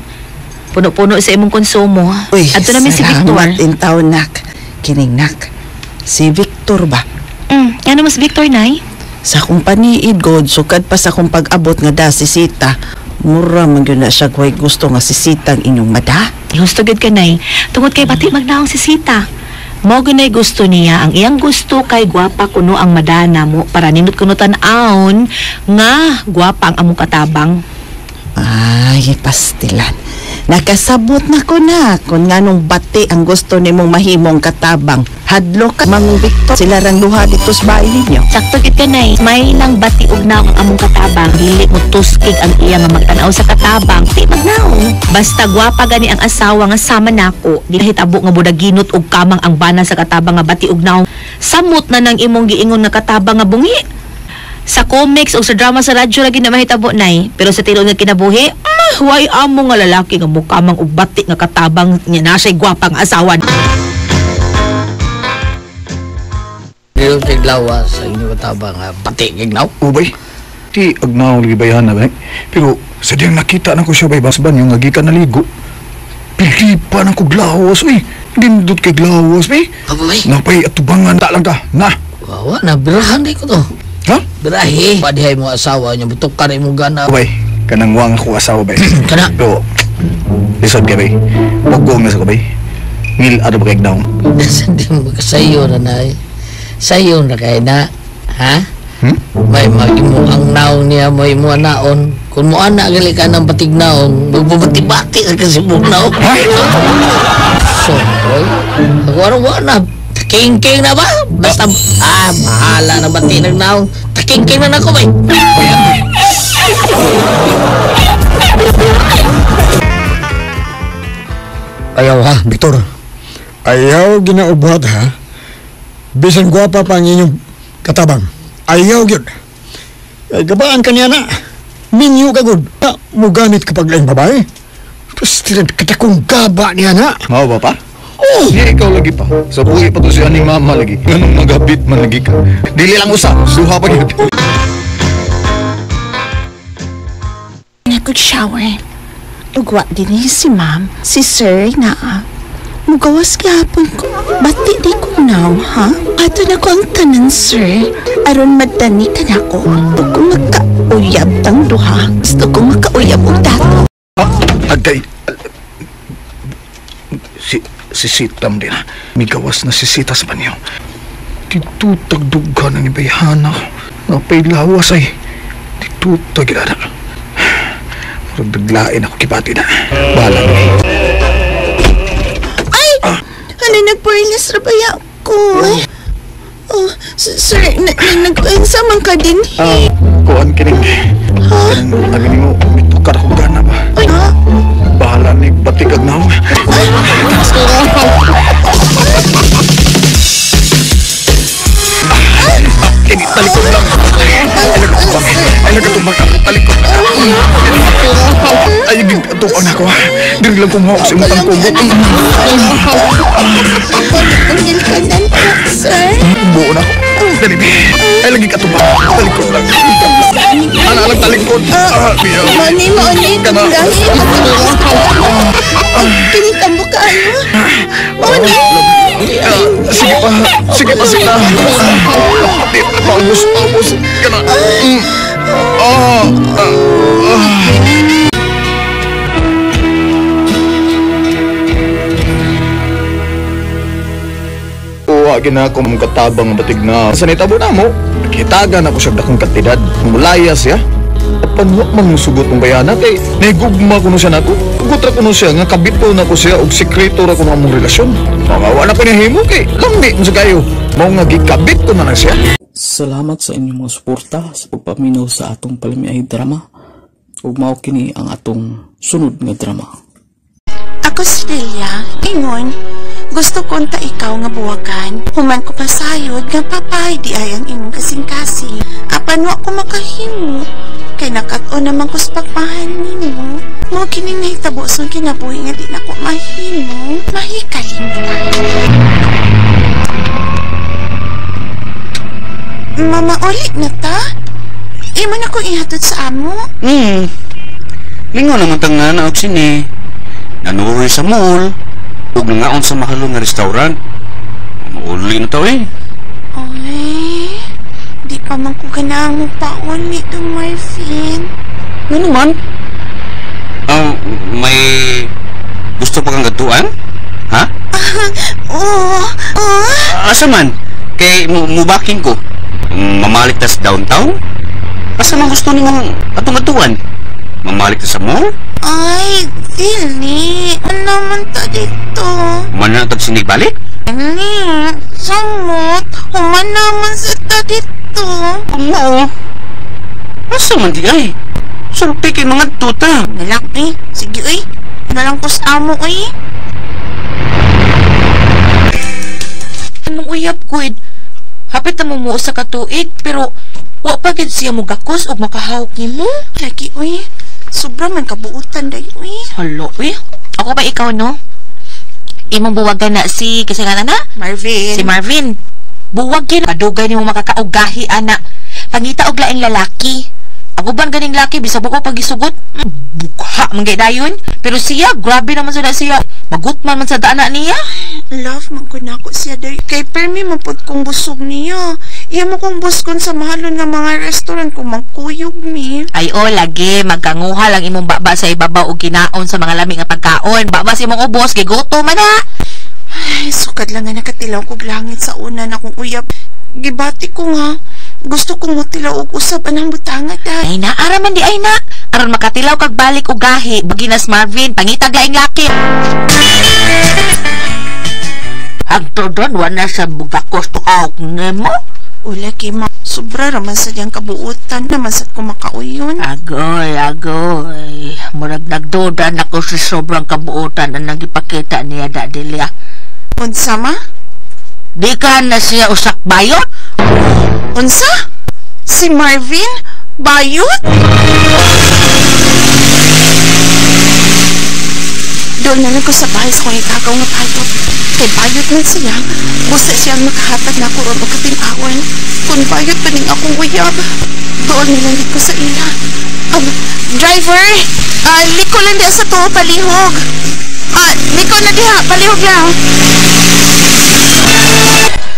Puno-puno sa imong konsumo. Uy, adto namin si Victor. Salamat intaw nak. Kining nak. Si Victor ba? Ano mas Victor nay? Sa akong paniid god, sukad pa sa akong pag-abot nga da si Sita. Mura man gyud na siya way gusto nga si Sita ang inyong mada. Gusto gid ka nay. Tungod kay pati magnaong si Sita. Mo ginay gusto niya, ang iyang gusto kay gwapa kuno ang madana mo para nindot kuno tan-awon nga gwapa ang among katabang. Ay, pastilan. Nakasabot na ko na kung nganong bati ang gusto nimong mahimong katabang. Hadlo ka, Mang Victor, sila rang duha dito sa bahay ninyo. Sakto gid ka nay, may nang bati og naong ang among katabang, dili mo tuskig ang iya nga magtan-aw sa katabang, di magnaong. Basta gwapa gani ang asawa nga sama nako, di hitabo nga budaginot og kamang ang bana sa katabang nga bati og naong. Samot na nang imong giingon nga katabang nga bungi. Sa comics o sa drama sa radyo lagi na mahitabo nay, pero sa tinuod nga kinabuhi, way amo nga lalaki nga mukamang og bati nga katabang niya na siya'y gwapang asawa. Dili kay lawa sa inyo katabang bati kay naw. Ubay. Ti agnaw lagi bayan na bay. Pero sa diyang nakita na ko siya bay basban yung gikan naligo. Pili pa na ko glawas uy. Dindot kay glawas bay. Abay. Napay atubangan ta lang ka. Na. Wawa na birahan di ko to. Ha? Birahe. Padihay mo asawa niya butok ka na imong gana. Ubay, kanang wang ako asawa bay. Kana. Pero Lisod ka, bay. Pugong na sa kabay. Ngil, ano ba kay naong? Hindi mo kasayo na na. Sayo na kay na. Ha? May mag-imo ang naong niya, may mo naon. Kung mo anak gali ka ng batig naong, magbabati-bati ka kasi mong naong. So, oy, ako ano na? King-king na ba? Basta, bahala na bati ng naong. Taking-king na nako, bay. Ayaw ha, Victor. Ayaw ginaubuhat ha. Bisan gwapa pa ang inyong katabang. Ayaw gyud. Ay gabaan ka niya na. Minyo ka gud. Mugamit kapag laing babae. Tapos katakong gaba niya na. Mao ba pa? Oh! Niya ikaw lagi pa. Sa buhi pa to si aning mama lagi. Ganun magabit man lagi ka. Dili lang usa, duha pa gyud. Nagod shower. Ugwa din si ma'am, si sir na. Mugawas gihapon ko. Bati di ko now, ha? Ato na ko ang tanan, sir. Aron madani ka na ko. Gusto ko makauyab tang duha. Gusto ko makauyab og dato. Agay. Si Sitam din. Migawas na si Sita sa banyo. Ditutagduga ng ibayhana. Napailawas ay. Ditutag ina. Murag naglain ako kibati na. Bahala na. Ay! Ano, nagpurilas na ba ko? Oh, sir, nag-unsa man ka din. Kuan kining. Kanang abi nimo, mitukar akong gana ba? Ay, ha? Bahala ni batikag naong. Kini talikod lang. Ay, nagatumbang ako talikod. Ay, gatuon ako. Diri lang kumuha sa imong tangkugot. Panggil ka na, sir. Buo na ako. Dali, ay, lagi katumbang. Talikod lang. Ana lang talikod. Mani, mani. Tumgahi. Kinitambo ka, ano? Mani! Sige pa. Sige pa, sige na. Paubos, paubos. Kana. Uwa, gina ko mong katabang batig na. Sa nitabo na mo, nakitagan ako siya dakong kantidad. Mulaya siya. Apan wa man sugot mong bayana kay nahigugma ko no siya nako. Gutra ko no siya nga kabito na ko siya og sekreto ra ko no among relasyon. Mga wala ko nahimo kay lambi mo sa kayo. Mao nga gikabit ko na lang siya. Salamat sa inyong mga suporta sa pagpaminaw sa atong palamiay drama. Ug mao kini ang atong sunod nga drama. Ako si Delia, ingon, gusto konta ikaw nga buwagan. Human ko pasayod nga papay di ay ang imong kasing-kasing. Apan wa ko makahimo. Kay nakat-on naman ko sa pagmahal nimo. Mao kini nahitabo sa kinabuhi nga di nako mahimo. Mahikalimtan. Mama, ulit na ta? Imo na kong ihatod sa amo? Lingaw naman tang nanaog sini. Nanuroy sa mall. Ug nangaon sa mahalong nga restaurant. Mauli na to eh. Ay, di pa man ko ganang mo paon nito, Marvin. Ano man? May gusto pa kang gatuan? Ha? Oo. Asa man? Kay mubaking ko. Mamalik tas downtown? Asa man gusto nimong atong gatuan? Mamalik ta sa mall? Ay, dili. Ano man ta dito? Human na tag sinig balik? Dili. Samot. Human naman sa ta dito. Oo. Asa man di ay? Sulti kay mga tuta. Nalang eh. Sige eh. Nalang ko sa amo eh. Anong uyab ko eh? Hapit na mo sa katuig pero wa pa gid siya mugakos og makahawk nimo. Lagi uy. Sobra man kabuutan day uy. Halo uy. Ako ba ikaw no? Imong buwagan na si kasi nga na? Marvin. Si Marvin. Buwag gyud kadugay nimo makakaugahi ana. Pangita og laing lalaki. Ang uban ganing laki bisag buko pagisugot, Bukha man gay dayon. Pero siya, grabe naman sa siya. Magutman man sa dana niya. Love, man ko nako siya day. Kay permi man pud kong busog niya. Iya mo kong buskon sa mahalon nga mga restaurant kung magkuyog mi. Ay o, lagi. Magkanguha lang imong baba sa ibabaw o ginaon sa mga lami nga pagkaon. Baba sa imong ubos, giguto man ha. Ay, sukad lang nga nakatilaw kog langit sa una na kong uyab. Gibati ko nga. Gusto kong mutilaw og usab anang butanga day. Ay na, ara man di ay na. Aron makatilaw kag balik og gahi, buginas Marvin, pangitag laing laki. Hagto doon, wala sa bugakos to kaok nimo. Ula kay ma, sobra raman sa diyang kabuutan naman sa kumakauyon. Agoy, agoy. Murag nagduda na ko sa sobrang kabuutan ang nagipakita niya da Delia. Unsa ma? Di ka na siya usak bayot? Unsa? Si Marvin? Bayot? Doon na lang ko sa bahay sa kong ikagaw nga bayot. Kay bayot man siya, busa siya ang makahatag na ako ron o katinawan. Kung bayot pa ning akong uyab, doon na lang ko sa ila. Driver, liko lang diha sa tuo palihog. Liko na diha, palihog lang.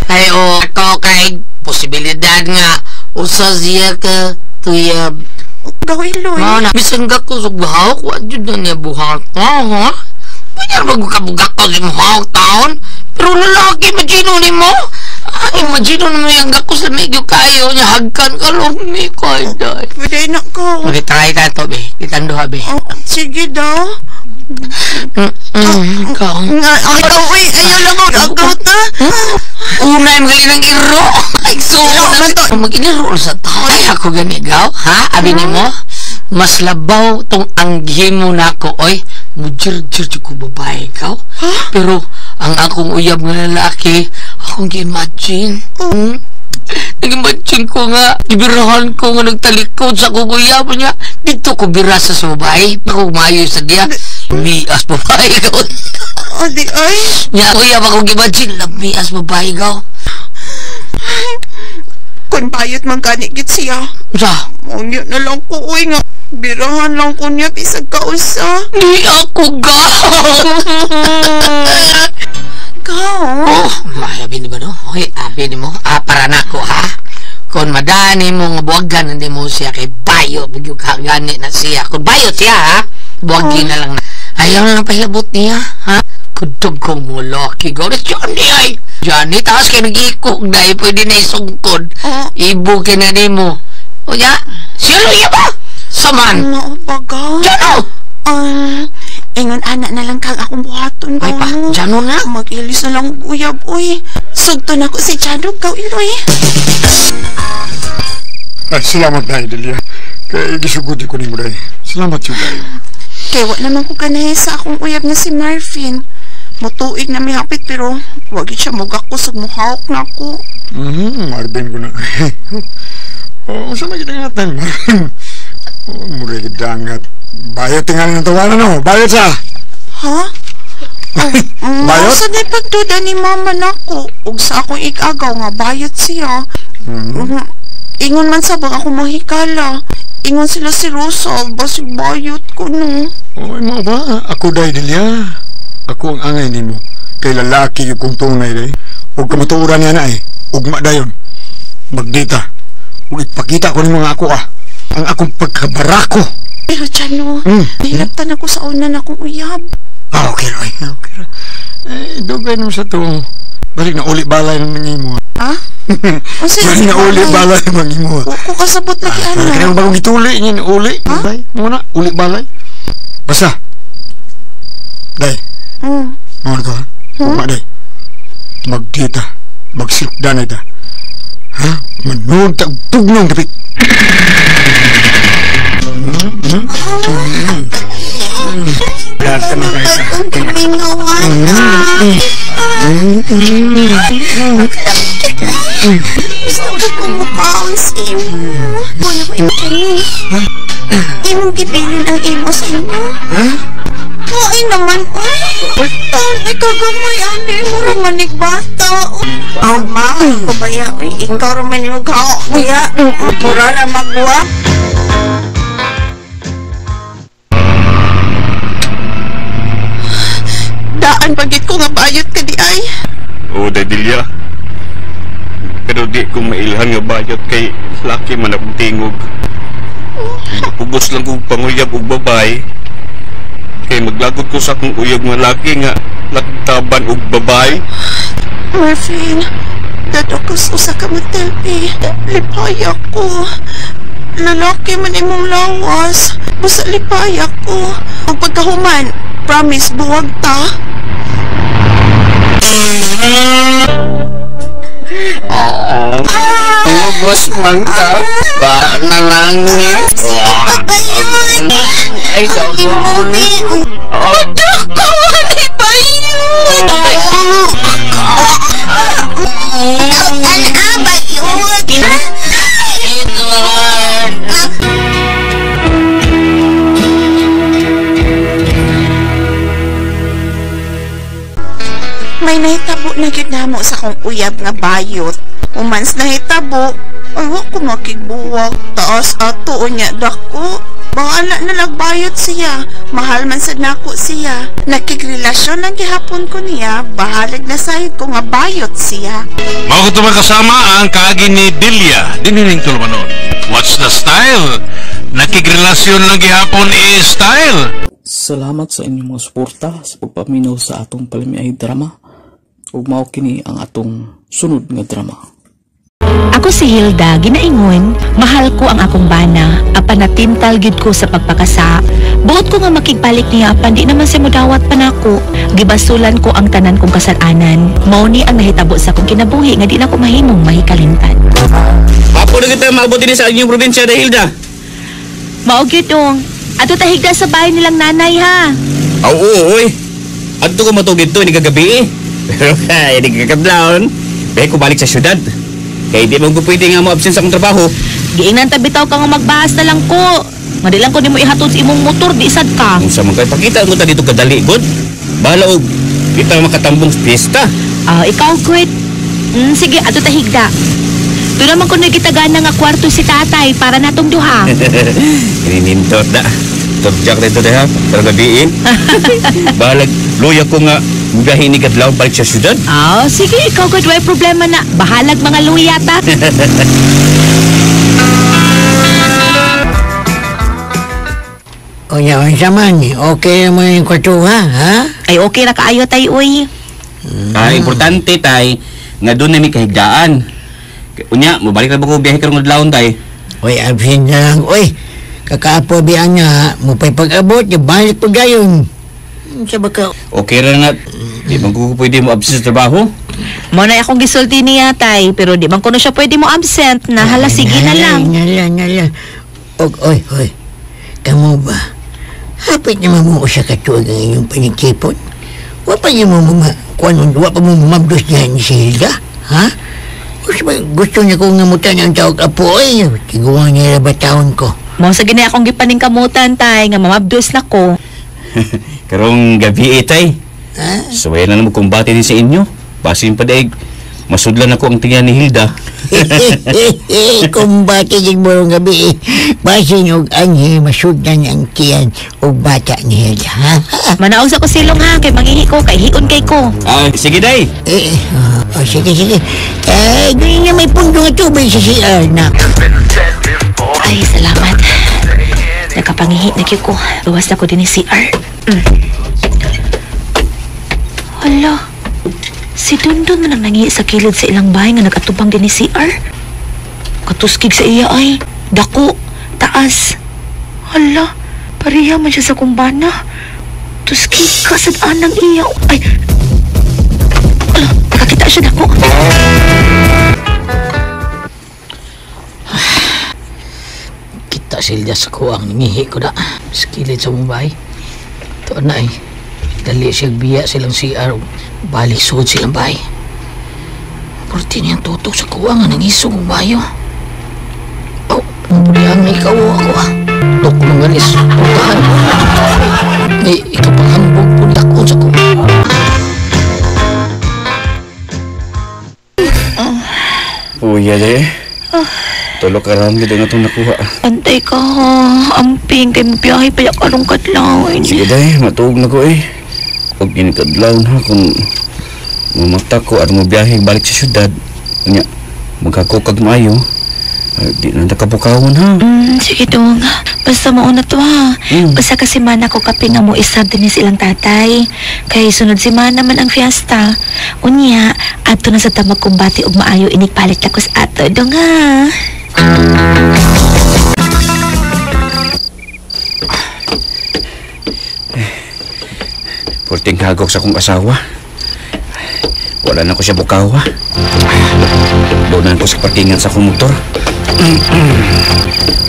Ay, o, ako kay posibilidad nga, usa siya ka tuyab. Gawin, Loy. Mao na, bisan ka ko sa buhawak, wa jud na niya buhawak ko, ha? Pwede na magkabugak ko sa buhawak taon? Pero lalaki, imagine ni mo. Imagine mo yung gako sa medyo kayo, niya hagkan ka, lumi ko, ay, day. Pwede na ko. Mag-try ta to, be. Kitang duha, be. Oh, sige daw. Ikaw. Ay, uy, ayaw lang ako. Agaw ta. Una, magaling ng iro. Ay, so, mag-iniro sa tao. Ay, ako ganigaw, ha? Abi ni mo, mas labaw tong anggim mo na ako, oy. Mujir-jir ko babae ikaw. Pero, ang akong uyab nga lalaki, akong gi-imagine. Nag-imagine ko nga, gibirahan ko nga nagtalikod sa akong uyab niya. Dito ko bira sa babae. Ako maayo sa diya. Mias babae ikaw. O di ay. Nya, uyab akong gi-imagine. Mias babae ikaw. Kung bayot man gani git siya. Sa? Mangyo na lang ko, uy nga. Birahan lang ko niya bisag kausa. Di ako ga. Ikaw? Oh, mayabi ni ba no? Hoy, abi ni mo. Para na ako, ha? Kung madani mo nga buwagan, hindi mo siya kay bayo. Bigyo ka gani na siya. Kung bayo siya, ha? Buwagin na lang na. Ayaw na lang pahilabot niya, ha? Kudog kong mulaki. Gawin, Johnny, ay! Johnny, taas kayo nag-ikog na. Pwede na isungkod. Ibo ka na ni mo. O ya, siya luya ba? Saman! Maubaga. Jano! Ingon anak na lang kang akong buhaton. Ay pa, Jano na? Mag-ilis na lang uyab, uy. Sugto na ko si Jano, gaw iloy. Ay, salamat na, Delia. Kaya gisugod ko ni mo, day. Salamat yun, day. Kaya wa naman ko ganahe sa akong uyab na si Marvin. Mutuig na may hapit pero wag siya mugakos ug muhawak na ako. Marvin ko na. Oh, unsa may gidangatan? Oh, mura gidangat. Bayot tingali ng tawanan no. Bayot sa. Ha? Bayot? Masa na pagduda ni mama nako ug sa akong igagaw nga bayot siya. Ingon man sa bang ako mahikala. Ingon sila si Rosa, basig bayot ko no. Oy, mo ba? Ako day Delia. Ako ang angay nimo. Kay lalaki yung kong tunay day. Ug kamatuoran niya na eh. Ugma dayon. Magdita. Ug ipakita ko ni mga ako ah. Ang akong pagkabarako. Pero Chano, nahilaptan ako sa una na akong uyab. Ah, okay Roy. Okay Roy. Eh, dugay naman sa to. Balik na uli balay ng mga imo. Ha? Balik na uli balay ng mga imo. Ko kasabot lagi ano. Kaya bagong gituli niya, uli. Balay. Muna, uli balay. Basta. Day. Mga ko ha? Uma day. Magdita. Magsilpdan ita. Ha? Manood tag tugnong dapit. Ang gimingawan. Gusto ko kong mukhaon sa imo. Wala ko imo. Imong gibilin ang imo sa imo. Ay naman, ay. Taon, ay kagamay, ane. Mura manig bata. Oh, ma, kubaya, ay, ikaw raman yung kao. Kuya, mura na magwa. Di ko mailhan nga bayot kay laki man akong tingog. Pugos lang kong panguyab og babae. Kay maglagot ko sa akong uyab nga laki nga lagtaban og babae. Marvin, dato ko usa ka matilpi. Lipaya ko. Lalaki man imong lawas. Busa lipaya ko. Ug pagkahuman, promise buwag ta. Ubos man ka, ba na lang niya. Ay, May nahitabo na gyud namo sa akong uyab nga bayot. Umans nahitabo, ay wa ko makigbuwag. Taas ato o niya dako. Bahala na nagbayot siya. Mahal man sad nako siya. Nakigrelasyon lang gihapon ko niya. Bahalag na sayod ko nga bayot siya. Mao ko kasama ang kaagi ni Delia. Dinining tulumanon. What's the style? Nakigrelasyon lang gihapon is style. Salamat sa inyong mga suporta sa pagpaminaw sa atong palamiay drama. Ug mao kini ang atong sunod nga drama. Ako si Hilda, ginaingon, mahal ko ang akong bana, apan natintal gyud ko sa pagpakasa. Buot ko nga makigpalit niya apan di naman siya modawat pa nako. Gibasulan ko ang tanan kong kasalanan. Mao ni ang nahitabo sa akong kinabuhi nga di na ko mahimong mahikalimtan. Apo na kita maabot din sa inyong probinsya na Hilda. Mao gyud dong. Ato ta higda sa bahay nilang nanay ha. Oo, oy. Adto ko matugid to ni kagabi eh. Pero kay ni kakadlawon, bae ko balik sa syudad. Kay di man ko pwede nga mo absent sa akong trabaho. Giingnan ta bitaw ka nga magbahas na lang ko. Nga di lang ko nimo ihatod sa imong motor, di sad ka. Unsa man kay pakita mo ta dito kadali gud. Bahala og kita makatambong sa piyesta. Ah, ikaw good. Sige, ato ta higda. Doon naman ko nagitagana nga kwarto si tatay para natong duha. Ininindot na. Turjak dito ha, pero gabiin. Bahalag, luya ko nga biyahe ni Kadlaw balik sa syudad. Ah, sige, ikaw good, way problema na. Bahalag mga luya ta. O yan, unsa man, okay mo yung kwartuha, ha? Ay, okay ra kaayo tay, uy. Ah, importante tay, nga doon na may kahigdaan. Unya, mabalik na ba ko biyahe karong adlawon tay? Uy, absent na lang, uy. Kakaapo biyan nga, mupay pag-abot, balik pa gayon. Sa baka... Okay ra nga, di man ko pwede mo absent sa trabaho. Mo na akong gisulti niya tay, pero di man ko na siya pwede mo absent na hala sige na lang. Nala, nala. Og, oy, oy. Kamo ba? Hapit naman mo usa ka tuig ang inyong panigtipon. Wa pa niyo mo kuan, wa pa mo mabdos niya ni si Hilda, ha? Gusto niya kong ngamutan ang tawag apo, ay. Tiguan niya ba taon ko? Mo sa gini akong gipaningkamutan tay nga mamabdos na ko. Karong gabi eh, tay. Ha? Suway na naman kumbate din sa inyo. Basin pa daig, masudlan ako ang tingnan ni Hilda. Kumbate din mo ang gabi eh. Basin og anhi, masudlan ang tiyan og bata ni Hilda. Ha? Manaog sa ko silong ha, kay mangihi ko, kay hiun kay ko. Ah, sige day. Eh, oh, sige, sige. Eh, doon niya may pundo nga tubig sa CR na. Ay, salamat. Nakapangihi na ko. Luwas na ko din ni CR. Hala, si Dundun man ang nangihi sa kilid sa ilang bahay nga nag-atubang din ni CR. Katuskig sa iya ay. Dako, taas. Hala, pareha man siya sa kumbana. Tuskig ka sa anang iya. Ay, hala, nakakita siya dako. Kita silya sa kuang nangihi ko na. Sa kilid sa mong bahay. Ito na eh. Dali siya biya silang CR. Balik sugod silang bahay. Purti niyang tutok sa kuang nga nangisog ang bayo. Oh, puriyang ikaw ako ah. Tok mga nis. Putahan. Ay, ikapanghambog po lakon sa kuang. Uya de. Tulog ka ram, gito na itong nakuha. Antay ka ha. Amping, kay mabiyahe pa yung karong kadlawin. Sige day, matuog na ko eh. Pag ginikadlaw na kung mamata ko at mabiyahe balik sa syudad. Unya, Magkakukag maayo. Di na nakabukawan ha. Sige dong. Basta mauna to ha. Basta kasi mana ko kape nga mo isab din silang tatay. Kay sunod si mana man ang fiesta. Unya, ato na sa tamag kumbati og maayo inikpalit ako sa ato dong ha. Pulting hagok sa akong asawa. Wala na ko siya bukawa. Doon ko sa parkingan sa akong motor.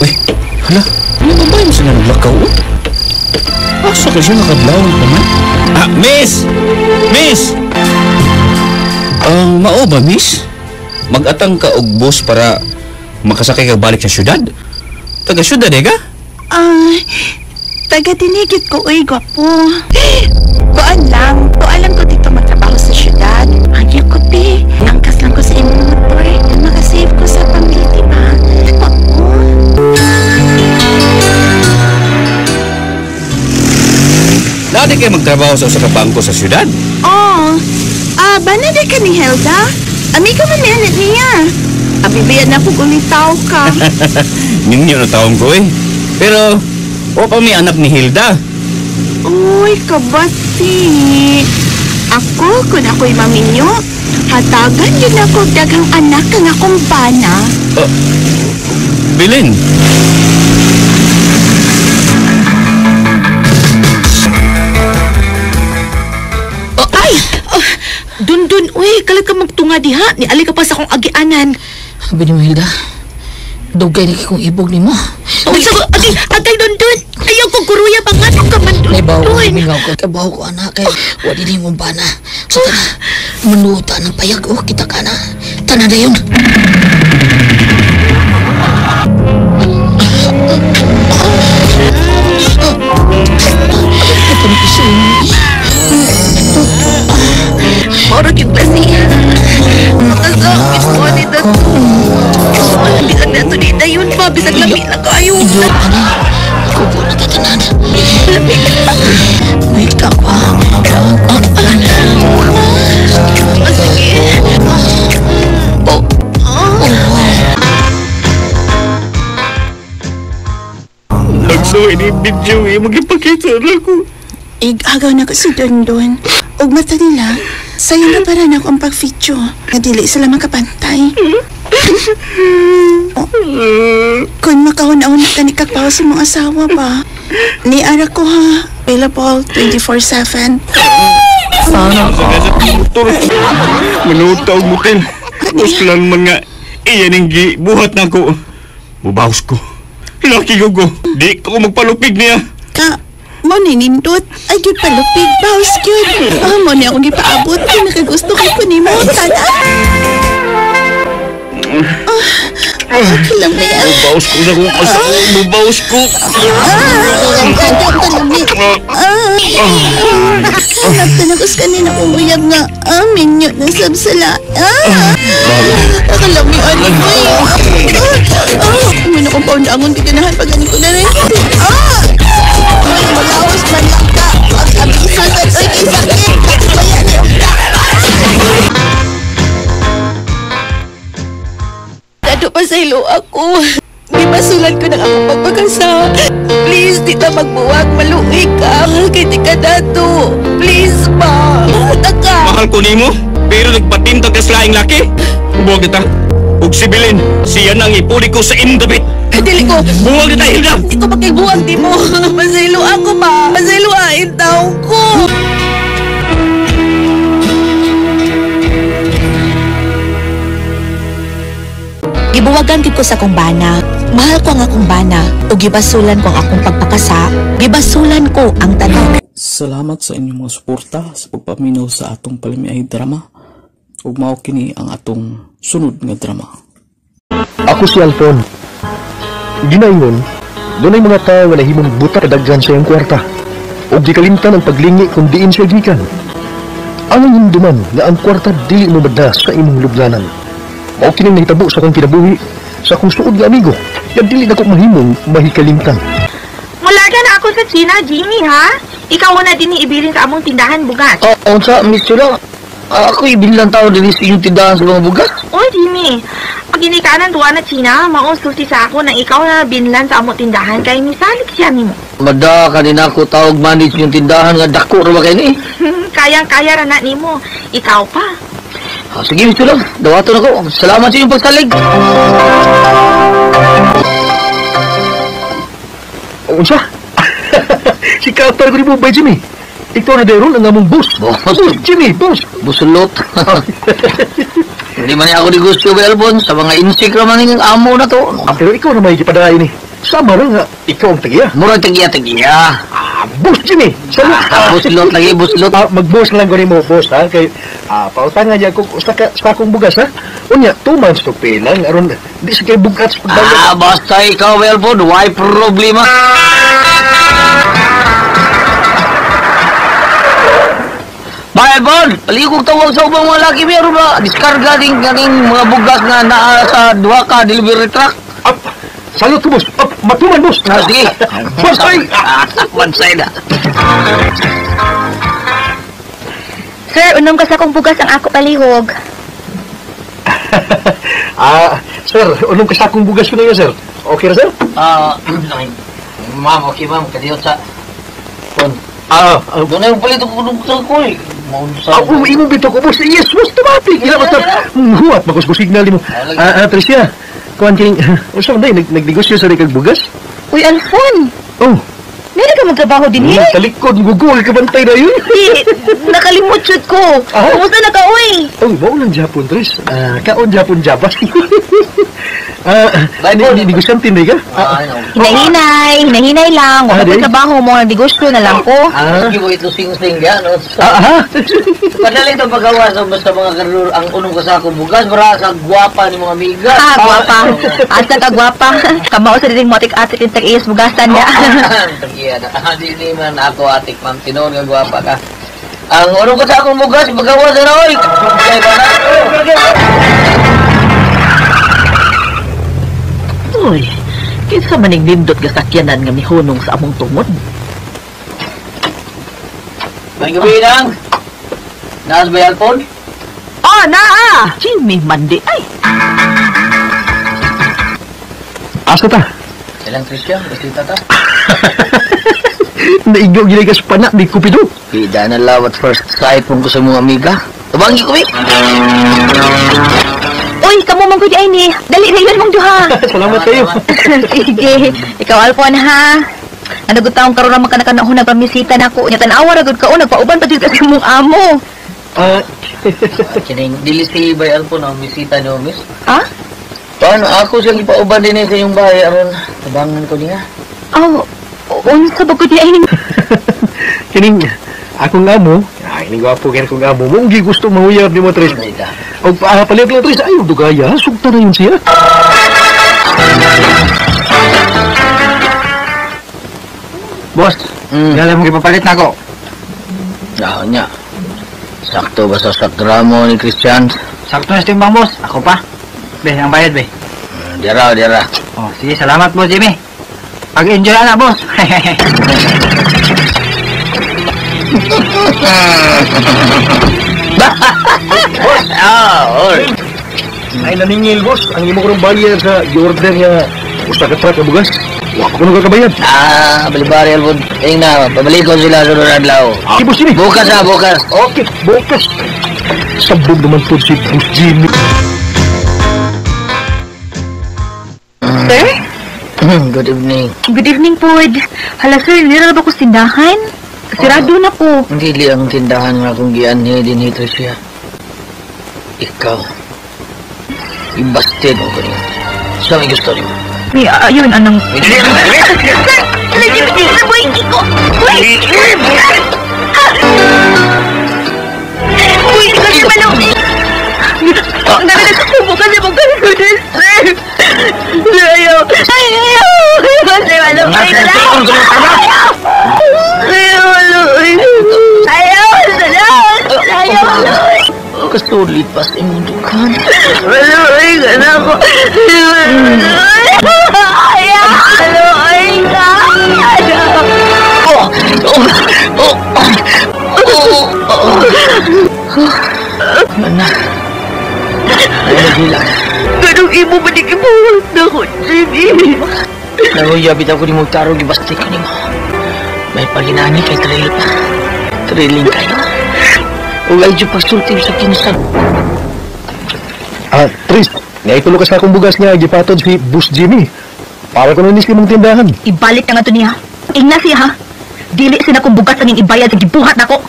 Uy, hala. Ano ba ba yung sila naglakaw? Asa ka siya nakadlawang pa man? Ah, miss! Miss! Mao ba, miss? Mag-atang ka og bus para makasakay ka balik sa syudad? Taga syudad eh ka? Taga dinigit ko, uy, gwapo. Kuan lang, alam ko dito magtrabaho sa syudad. Ay, ko, te. Nangkas lang ko sa imong motor. Makasave ko sa pamilya, ba? Gwapo. Dati kayo magtrabaho sa usa ka bangko sa syudad? Oo. Bana di ka ni Hilda? Amigo man niya niya. Abibayan na kung ulitaw ka. Ninyo na taong ko eh. Pero, o pa may anak ni Hilda. Uy, kabati. Ako, kung ako'y maminyo, hatagan yun ako daghang anak kang akong bana. Bilin. Oh, ay! Oh, dun-dun, uy, kalit ka magtunga diha. Niali ka pa sa akong agianan. Sabi ni mo, Hilda, dugay na kong ibog ni mo. Uy, agay, agay, dun-dun. Ayaw ko kuruya pa nga ka man, dun-dun. Nabaw ko, mingaw ko. Kabaw ko, anak, kay wali ni mong bana. Sa tana, manuta ng payag, oh, kita ka na. Tana na yun. Moro yung klase. Makasakit ko ni Dato. Bisan na ito di na yun pa. Bisan lami na kayo. Idol, ana. Kubo na tatanan. Lami. Wait ka pa. Sige. Oh. Nagsuwi ni video eh. Magipakita na ko. Igagaw na ko si Dondon. Ug mata nila, sayo na para na ako ang pag-feature. Nga dili sila makapantay. Oh, kung makahuna-una ka ni kakpaw sa mong asawa ba? Ni ara ko ha, available 24/7. Sana motor. Manuta og motel. Uslan man nga iyan ang gibuhat na ko. Mubawas ko. Laki ko ko. Di ko magpalupig niya. Ka, mo ni nindot. Ay, gyud palupig. Bawas gyud. Ah, mo ni akong gipaabot. Ay, nakagusto kay ko nimo. Tana. Okay lang ba yan? Mubawas ko sa akong asawa. Mubawas ko. Nagtanagos kanina kong uyab nga. Minyo na sabsala. Nakalamian ko eh. Umino kong paundangon kiganahan pag ganin ko na rin. Ay, malawas man lang ka. Pag-abisan at ay kisakit. Bayan eh. Dado pa sa ilo ako. Gimasulan ko ng akong pagpagkasa. Please, di ta magbuwag. Maluwi ka. Kay di ka dato. Please, ma. Taka. Mahal ko nimo, pero nagpatintag ka sa laing laki. Buwag kita. Ug si Bilin, siya nang ipuli ko sa imong dapit. Dili ko. Buwag kita, Hilda. Di ko makibuwag di mo. Masaylo ako, ma. Masaylo ain taong ko. Gibuwagan gid ko sa akong bana. Mahal ko ang akong bana. O gibasulan ko ang akong pagpakasa. Gibasulan ko ang tanan. Salamat sa inyong mga suporta sa pagpaminaw sa atong palamiay drama. Ug mao kini ang atong sunod nga drama. Ako si Alfon. Ginayon, dunay mga tao nga nahimong buta kadaghan sa iyang kwarta. Ug gikalimtan ang paglingi kung diin siya gikan. Ang hinduman nga ang kwarta dili mo madala sa imong lublanan. Mao kining nahitabo sa akong kinabuhi, sa akong suod nga amigo, yan dili nako mahimong mahikalimtan. Mulaga na ako sa China, Jimmy, ha? Ikaw na din iibilin sa among tindahan bugas. Oh, unsa, Miss Chula? Ako ibilang tao din sa inyong tindahan sa mga bugas. Uy, Jimmy. Ang ginikanan tuwa na China, maong sulti sa ako na ikaw na binlan sa among tindahan kay misalig siya nimo. Mada, kanina ko tawag manage yung tindahan nga dako ra ba kay ni? Kayang-kaya ra na nimo. Ikaw pa. Ah, sige, Mr. Lang. Dawaton ako. Salamat sa inyong pagsalig. Unsa? Si Carter ko ni Bombay, Jimmy. Ikaw na deron ang among boss. Boss. Boss, Jimmy, boss. Busulot. Hindi man niya ako negosyo ba, Alvon? Sa mga insik raman yung amo na to. Ah, pero ikaw na may gipadayon ni. Sama ra nga, ikaw ang tagiya. Murag tagiya-tagiya. Ah, boss, Jimmy. Salute. Ah, busulot lagi, busulot. Ah, mag-boss lang ko nimo, boss, ha? Kay, pautangan niya kung sa akong bugas, ha? Unya, 2 months to pay lang. Aron, di sa kay bugat sa pagbayad. Ah, basta ikaw, Alvon. Why problema? Bye, Alvon! Palikog tawag sa ubang mga laki, meron ba? Diskarga din kaning mga bugas nga naa sa duha ka delivery truck. Up! Salute ko, boss! Up! Matuman, boss! Ah, sige. Boss, ay! One side, ah. Sir, unom ka sa akong bugas ang ako palihog. Ah, sir, unom ka sa akong bugas ko na yun, sir. Okay ra, sir? Ah, ma'am, okay, ma'am. Kadiyot sa... Kon. Ah, doon na yung palit ko nung ko eh. Ah, imong bito ko, boss. Yes, boss, tumatik. Ila basta huwat magos ko signal nimo. Ah, Tricia. Kuan kining unsa man day nagnegosyo sa kag bugas? Uy, Alfon. Oh. Dili ka magtrabaho din eh. Talikod gugol ka bantay na yun. Di, nakalimot jud ko. Ah. Kumusta na ka, uy? Oh, mao lang Japon, Tris. Ah, kaon Japon Jabas. Ah, ni negosyante ni ka? Ah, Hinahinay, hinahinay lang. Wala Ah, ko di? trabaho mo, negosyo na lang ko. Ah, Sige mo ito sing-sing diyan, no? ah, ah. Padali itong paggawa sa mga karur ang unong kasako bugas para sa gwapa ni mga amiga. Ah, gwapa. Asa ka gwapa. Kamao sa dining motik atik intag iyas bugasan ya. Tagiya na. Ah, di ni man ako atik ma'am tinuod nga gwapa ka. Ang unong kasako bugas paggawa sa oy. Kay ba na? Uy, kinsa man ning nindot nga sakyanan nga mihunong sa among tungod? May gabi nang. Naas ba Alpon? Ah, naa! Jimmy Mandi ay. Asa ta? Ilang Tricia, bisita ta. Naigaw gilay ka sa pana ni Cupido. Pida na love at first sight mong ko sa mga amiga. Tabangin ko eh. Uy, kamo man gud ay ni. Dali na yun mong duha. Salamat kayo. Sige, ikaw Alfon ha. Ano gud taong karon man ka nakanahon nagpamisita nako. Nya tan-awa ra gud ka nagpauban pa jud ka sa imong amo. Ah, Kining dili si Bay Alpon ang bisita ni Miss. Ah? Paano ako siyang ipauban din sa iyong bahay aron tabangan ko niya. Oh, unsa ba gud ay ni? Kining akong amo, ay ni gwapo kay akong amo. Mong gusto mahuyab ni mo Tris. Og palit lang Tris, ayaw dugaya, sugta na yun siya. Boss, mm. mo ipapalit na ako. Ah, nya. Sakto ba sa sakramo ni Christian? Sakto na sa timbang, boss. Ako pa. Be, ang bayad, be. Dira, dira. Oh, sige, salamat, boss Jimmy. Pag-enjoy na, boss. Ah, oy. Ay naningil, boss. Ang imo karong buyer sa gi-order niya usa ka truck ka bugas. Wa ko nagkabayad. Ah, balibari Alvon. Ing na, pabalik ko sila sa sunod adlaw. Ah, boss Jimmy. Bukas ah, bukas. Okay, bukas. Sabog naman po si Boss Jimmy. Sir? Good evening. Good evening pod. Hala sir, nira ba ko tindahan? Sirado na po. Hindi ang tindahan nga akong gianhi din ni Tricia. Ikaw. Ibasted mo ko niya. Sa may gusto niyo. May ayun anong Dili, dili. Sir, sir, boy, iko. Uy! Uy, kasi malo. Ang dami na subukan si Bukan ko din, sir. Sir, ayaw. Ay, ayaw. Sir, malo. Ay, ayaw. Ayaw, malo. Ayaw, ayaw. Ayaw. Kasulit pa sa imong dughan. Malo, ay, gana ko. Ayaw. Malo, ay, Oh, oh, oh, oh, oh. Dila. Ganong imo ba di kibuhat na ko, Jimmy? Nanguya, bitaw ko ni mong taro, gibasti ko ni mo. May paginani kay trail pa. Trailing kayo. Ug ay dyan pagsulti sa kinsan. Ah, Tris, naitulo ka sa akong bugas nga gipatod si Boss Jimmy. Para ko na ni mong tindahan. Ibalik na nga to niya. Ingna siya ha. Dili sina kong bugas ang ibayad sa gibuhat nako.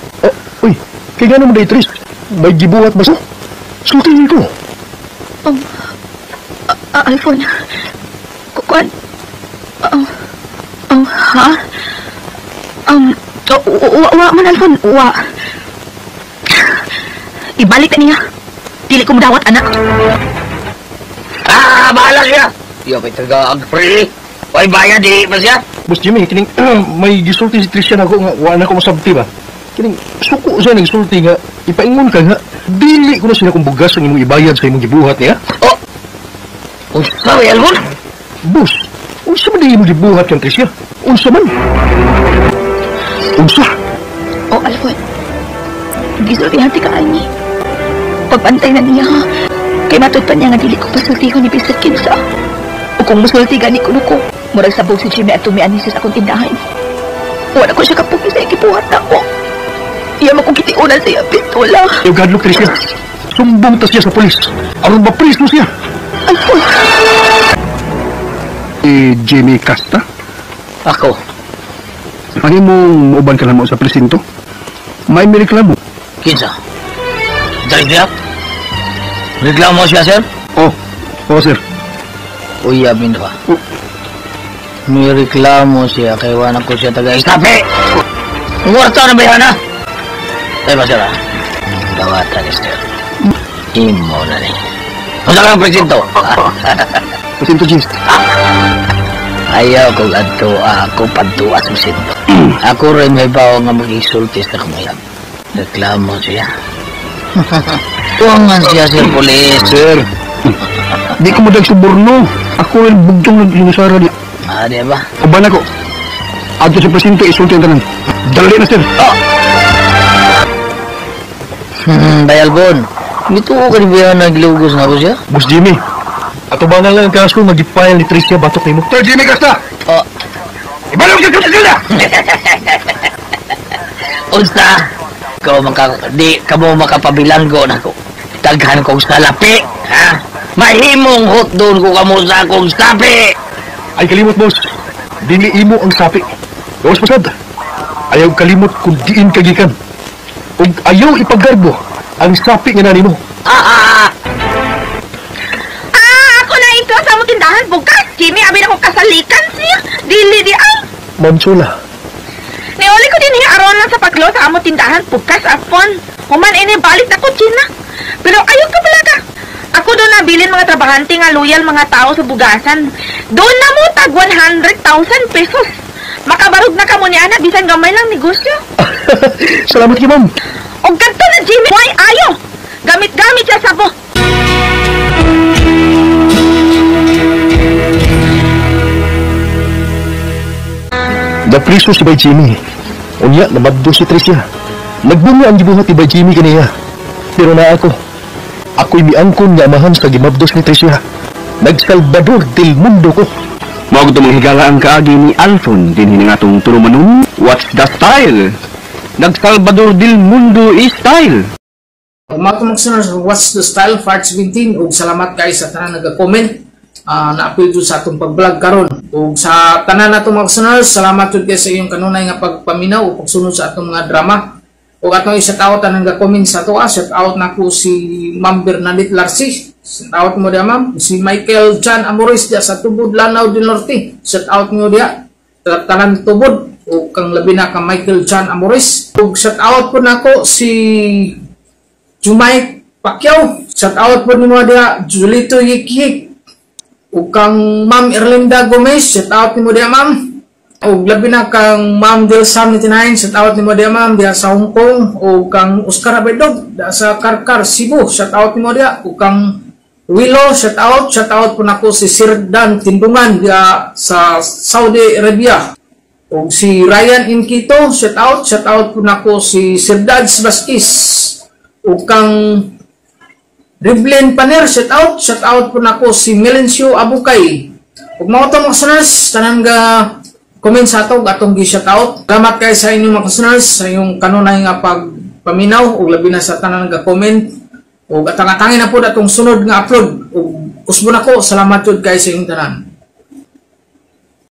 Uy, kay gano mo day, Tris? May gibuhat ba so? Sultihin ko. Alfon. Kuan. Ha? Wa man, Alfon. Wa. Ibalik na niya. Dili ko mudawat, anak. Ah, bahala siya. Iyo kay taga pre. Oy, bayad di ba siya? Boss Jimmy, kining may gisulti si Tricia nako nga wa na ko masabti ba. Kining suko siya nagsulti nga ipaingon ka nga dili ko na sila kung bugas ang imong ibayad sa imong gibuhat niya. Oh. Unsa ba Alfon? Boss, unsa man imong gibuhat kang Tricia? Unsa man? Unsa? Oh, Alfon. Gisultihan ti ka ani. Pagbantay na niya ha. Kay matud pa niya nga dili ko pasultihon ni bisag kinsa. O kung musulti gani kuno ko, murag sabog si Jimmy at tumianin siya sa akong tindahan. Wala ko siya kapugi sa ikibuhat na ko. Iya mo kong kitiunan sa iyang pistola. Ayaw gadlok, Tricia. Sumbong ta siya sa polis. Aron mapriso siya. Alfon. Si Jimmy Casta? Ako. Ang imong muuban ka na mo sa presinto? May mireklamo. Kinsa? Tricia? Reklamo siya, sir? Oh, oh sir. Uyabin ba? Oh. May reklamo siya kay wala ko siya taga isapi. Ngwarta na ba yan, ha? Ay ba, sir, ha? Gawatan ni sir. Imo na ni. Unsa kang presinto? Presinto Gis. Ayaw kong adto ako padtuas presinto. Ako rin may bawo nga mag-isulti sa kumayag. Reklamo siya. Tuwangan siya, sir police. Sir, di ko madag suborno. Ako rin bugtong nagsinusara niya. Ah, di ba? Uban ako. Adto sa presinto, isulti ang tanan. Dali na, sir. Oh. Bayalbon. Nito ko ka ni Bihan naglugos na ako siya? Boss Jimmy, ato ba na lang ang kaso mag-file ni Tricia batok nimo? Sir Jimmy Casta! Oh. Ibalik ka sa! Unsa? Ikaw di ka mo makapabilanggo nako. Daghan kong salapi, ha? Mahimong hotdog ko kamo sa akong sapi. Ay kalimot, boss. Dili imo ang sapi. Gawas pasad. Ayaw kalimot kung diin kagikan. Ug ayaw ipagarbo ang sapi nga nani mo. Ah, ako na ito sa among tindahan bukas. Jimmy, abi na ko kasalikan siya. Dili di ay. Ma'am Chula. Niuli ko din niya aron lang sa paglo sa among tindahan bukas afon. Human ini balik na ko China. Pero ayaw ka pala ka. Ako doon nabilin mga trabahante nga loyal mga tao sa bugasan. Doon na mo tag 100,000 pesos. Makabarog na kamo ni ana bisan gamay lang negosyo. Salamat kay ma'am. Og kadto na Jimmy, why ayo? Gamit-gamit siya sabo. Napriso si Bay Jimmy. Unya, namabdo si Tricia. Nagbunga ang gibuhat ni Bay Jimmy kaniya. Pero na ako. Ako'y miangkon nga amahan sa gimabdos ni Tricia. Nagsalvador del mundo ko. Mao gud mga higala ang kaagi ni Alfon dinhi nga atong tulumanon. What's the style? Nagsalvador del mundo is style. Mga kumagsunod, what's the style part 17. Ug salamat kay sa tanan nagka-comment. Na-appeal dun sa atong pag-vlog karon. Ug sa tanan nato mga kasunod, salamat jud kay sa iyong kanunay nga pagpaminaw o pagsunod sa atong mga drama. Ug atong i-shout out tanang ga-comment sa atoa, shout out nako si Ma'am Bernadette Larsi. Shout out mo diya ma'am. Si Michael John Amores diya sa Tubod, Lanao del Norte. Shout out mo diya. Tanan Tubod ug kang labi na kang Michael John Amores. Ug shout out po nako si Jumay Pacquiao. Shout out po nimo diya Julito Yikyik. Ug kang Ma'am Erlinda Gomez, shout out nimo diya ma'am. Ug labi na kang Ma'am Del Sam 99, shout out nimo diya ma'am diya sa Hong Kong. Ug kang Oscar Abedog diya sa Karkar, Cebu, shout out nimo diya. Ug kang Willow, shout out po nako si Sir Dan Tindungan diya sa Saudi Arabia. Ug si Ryan Inquito, shout out po nako si Sir Dads Vasquez. Ug kang Rivlin Paner, shout out. Shout out po nako si Melencio Abukay. Ug mao to, mga listeners, tanan ga comment sa ato atong gi-shout out. Salamat kay sa inyong, mga listeners, sa inyong kanunay nga pagpaminaw ug labi na sa tanan ga comment. Ug atang-atangin na po atong sunod nga upload. Ug usbon ako, salamat jud kay sa inyong tanan.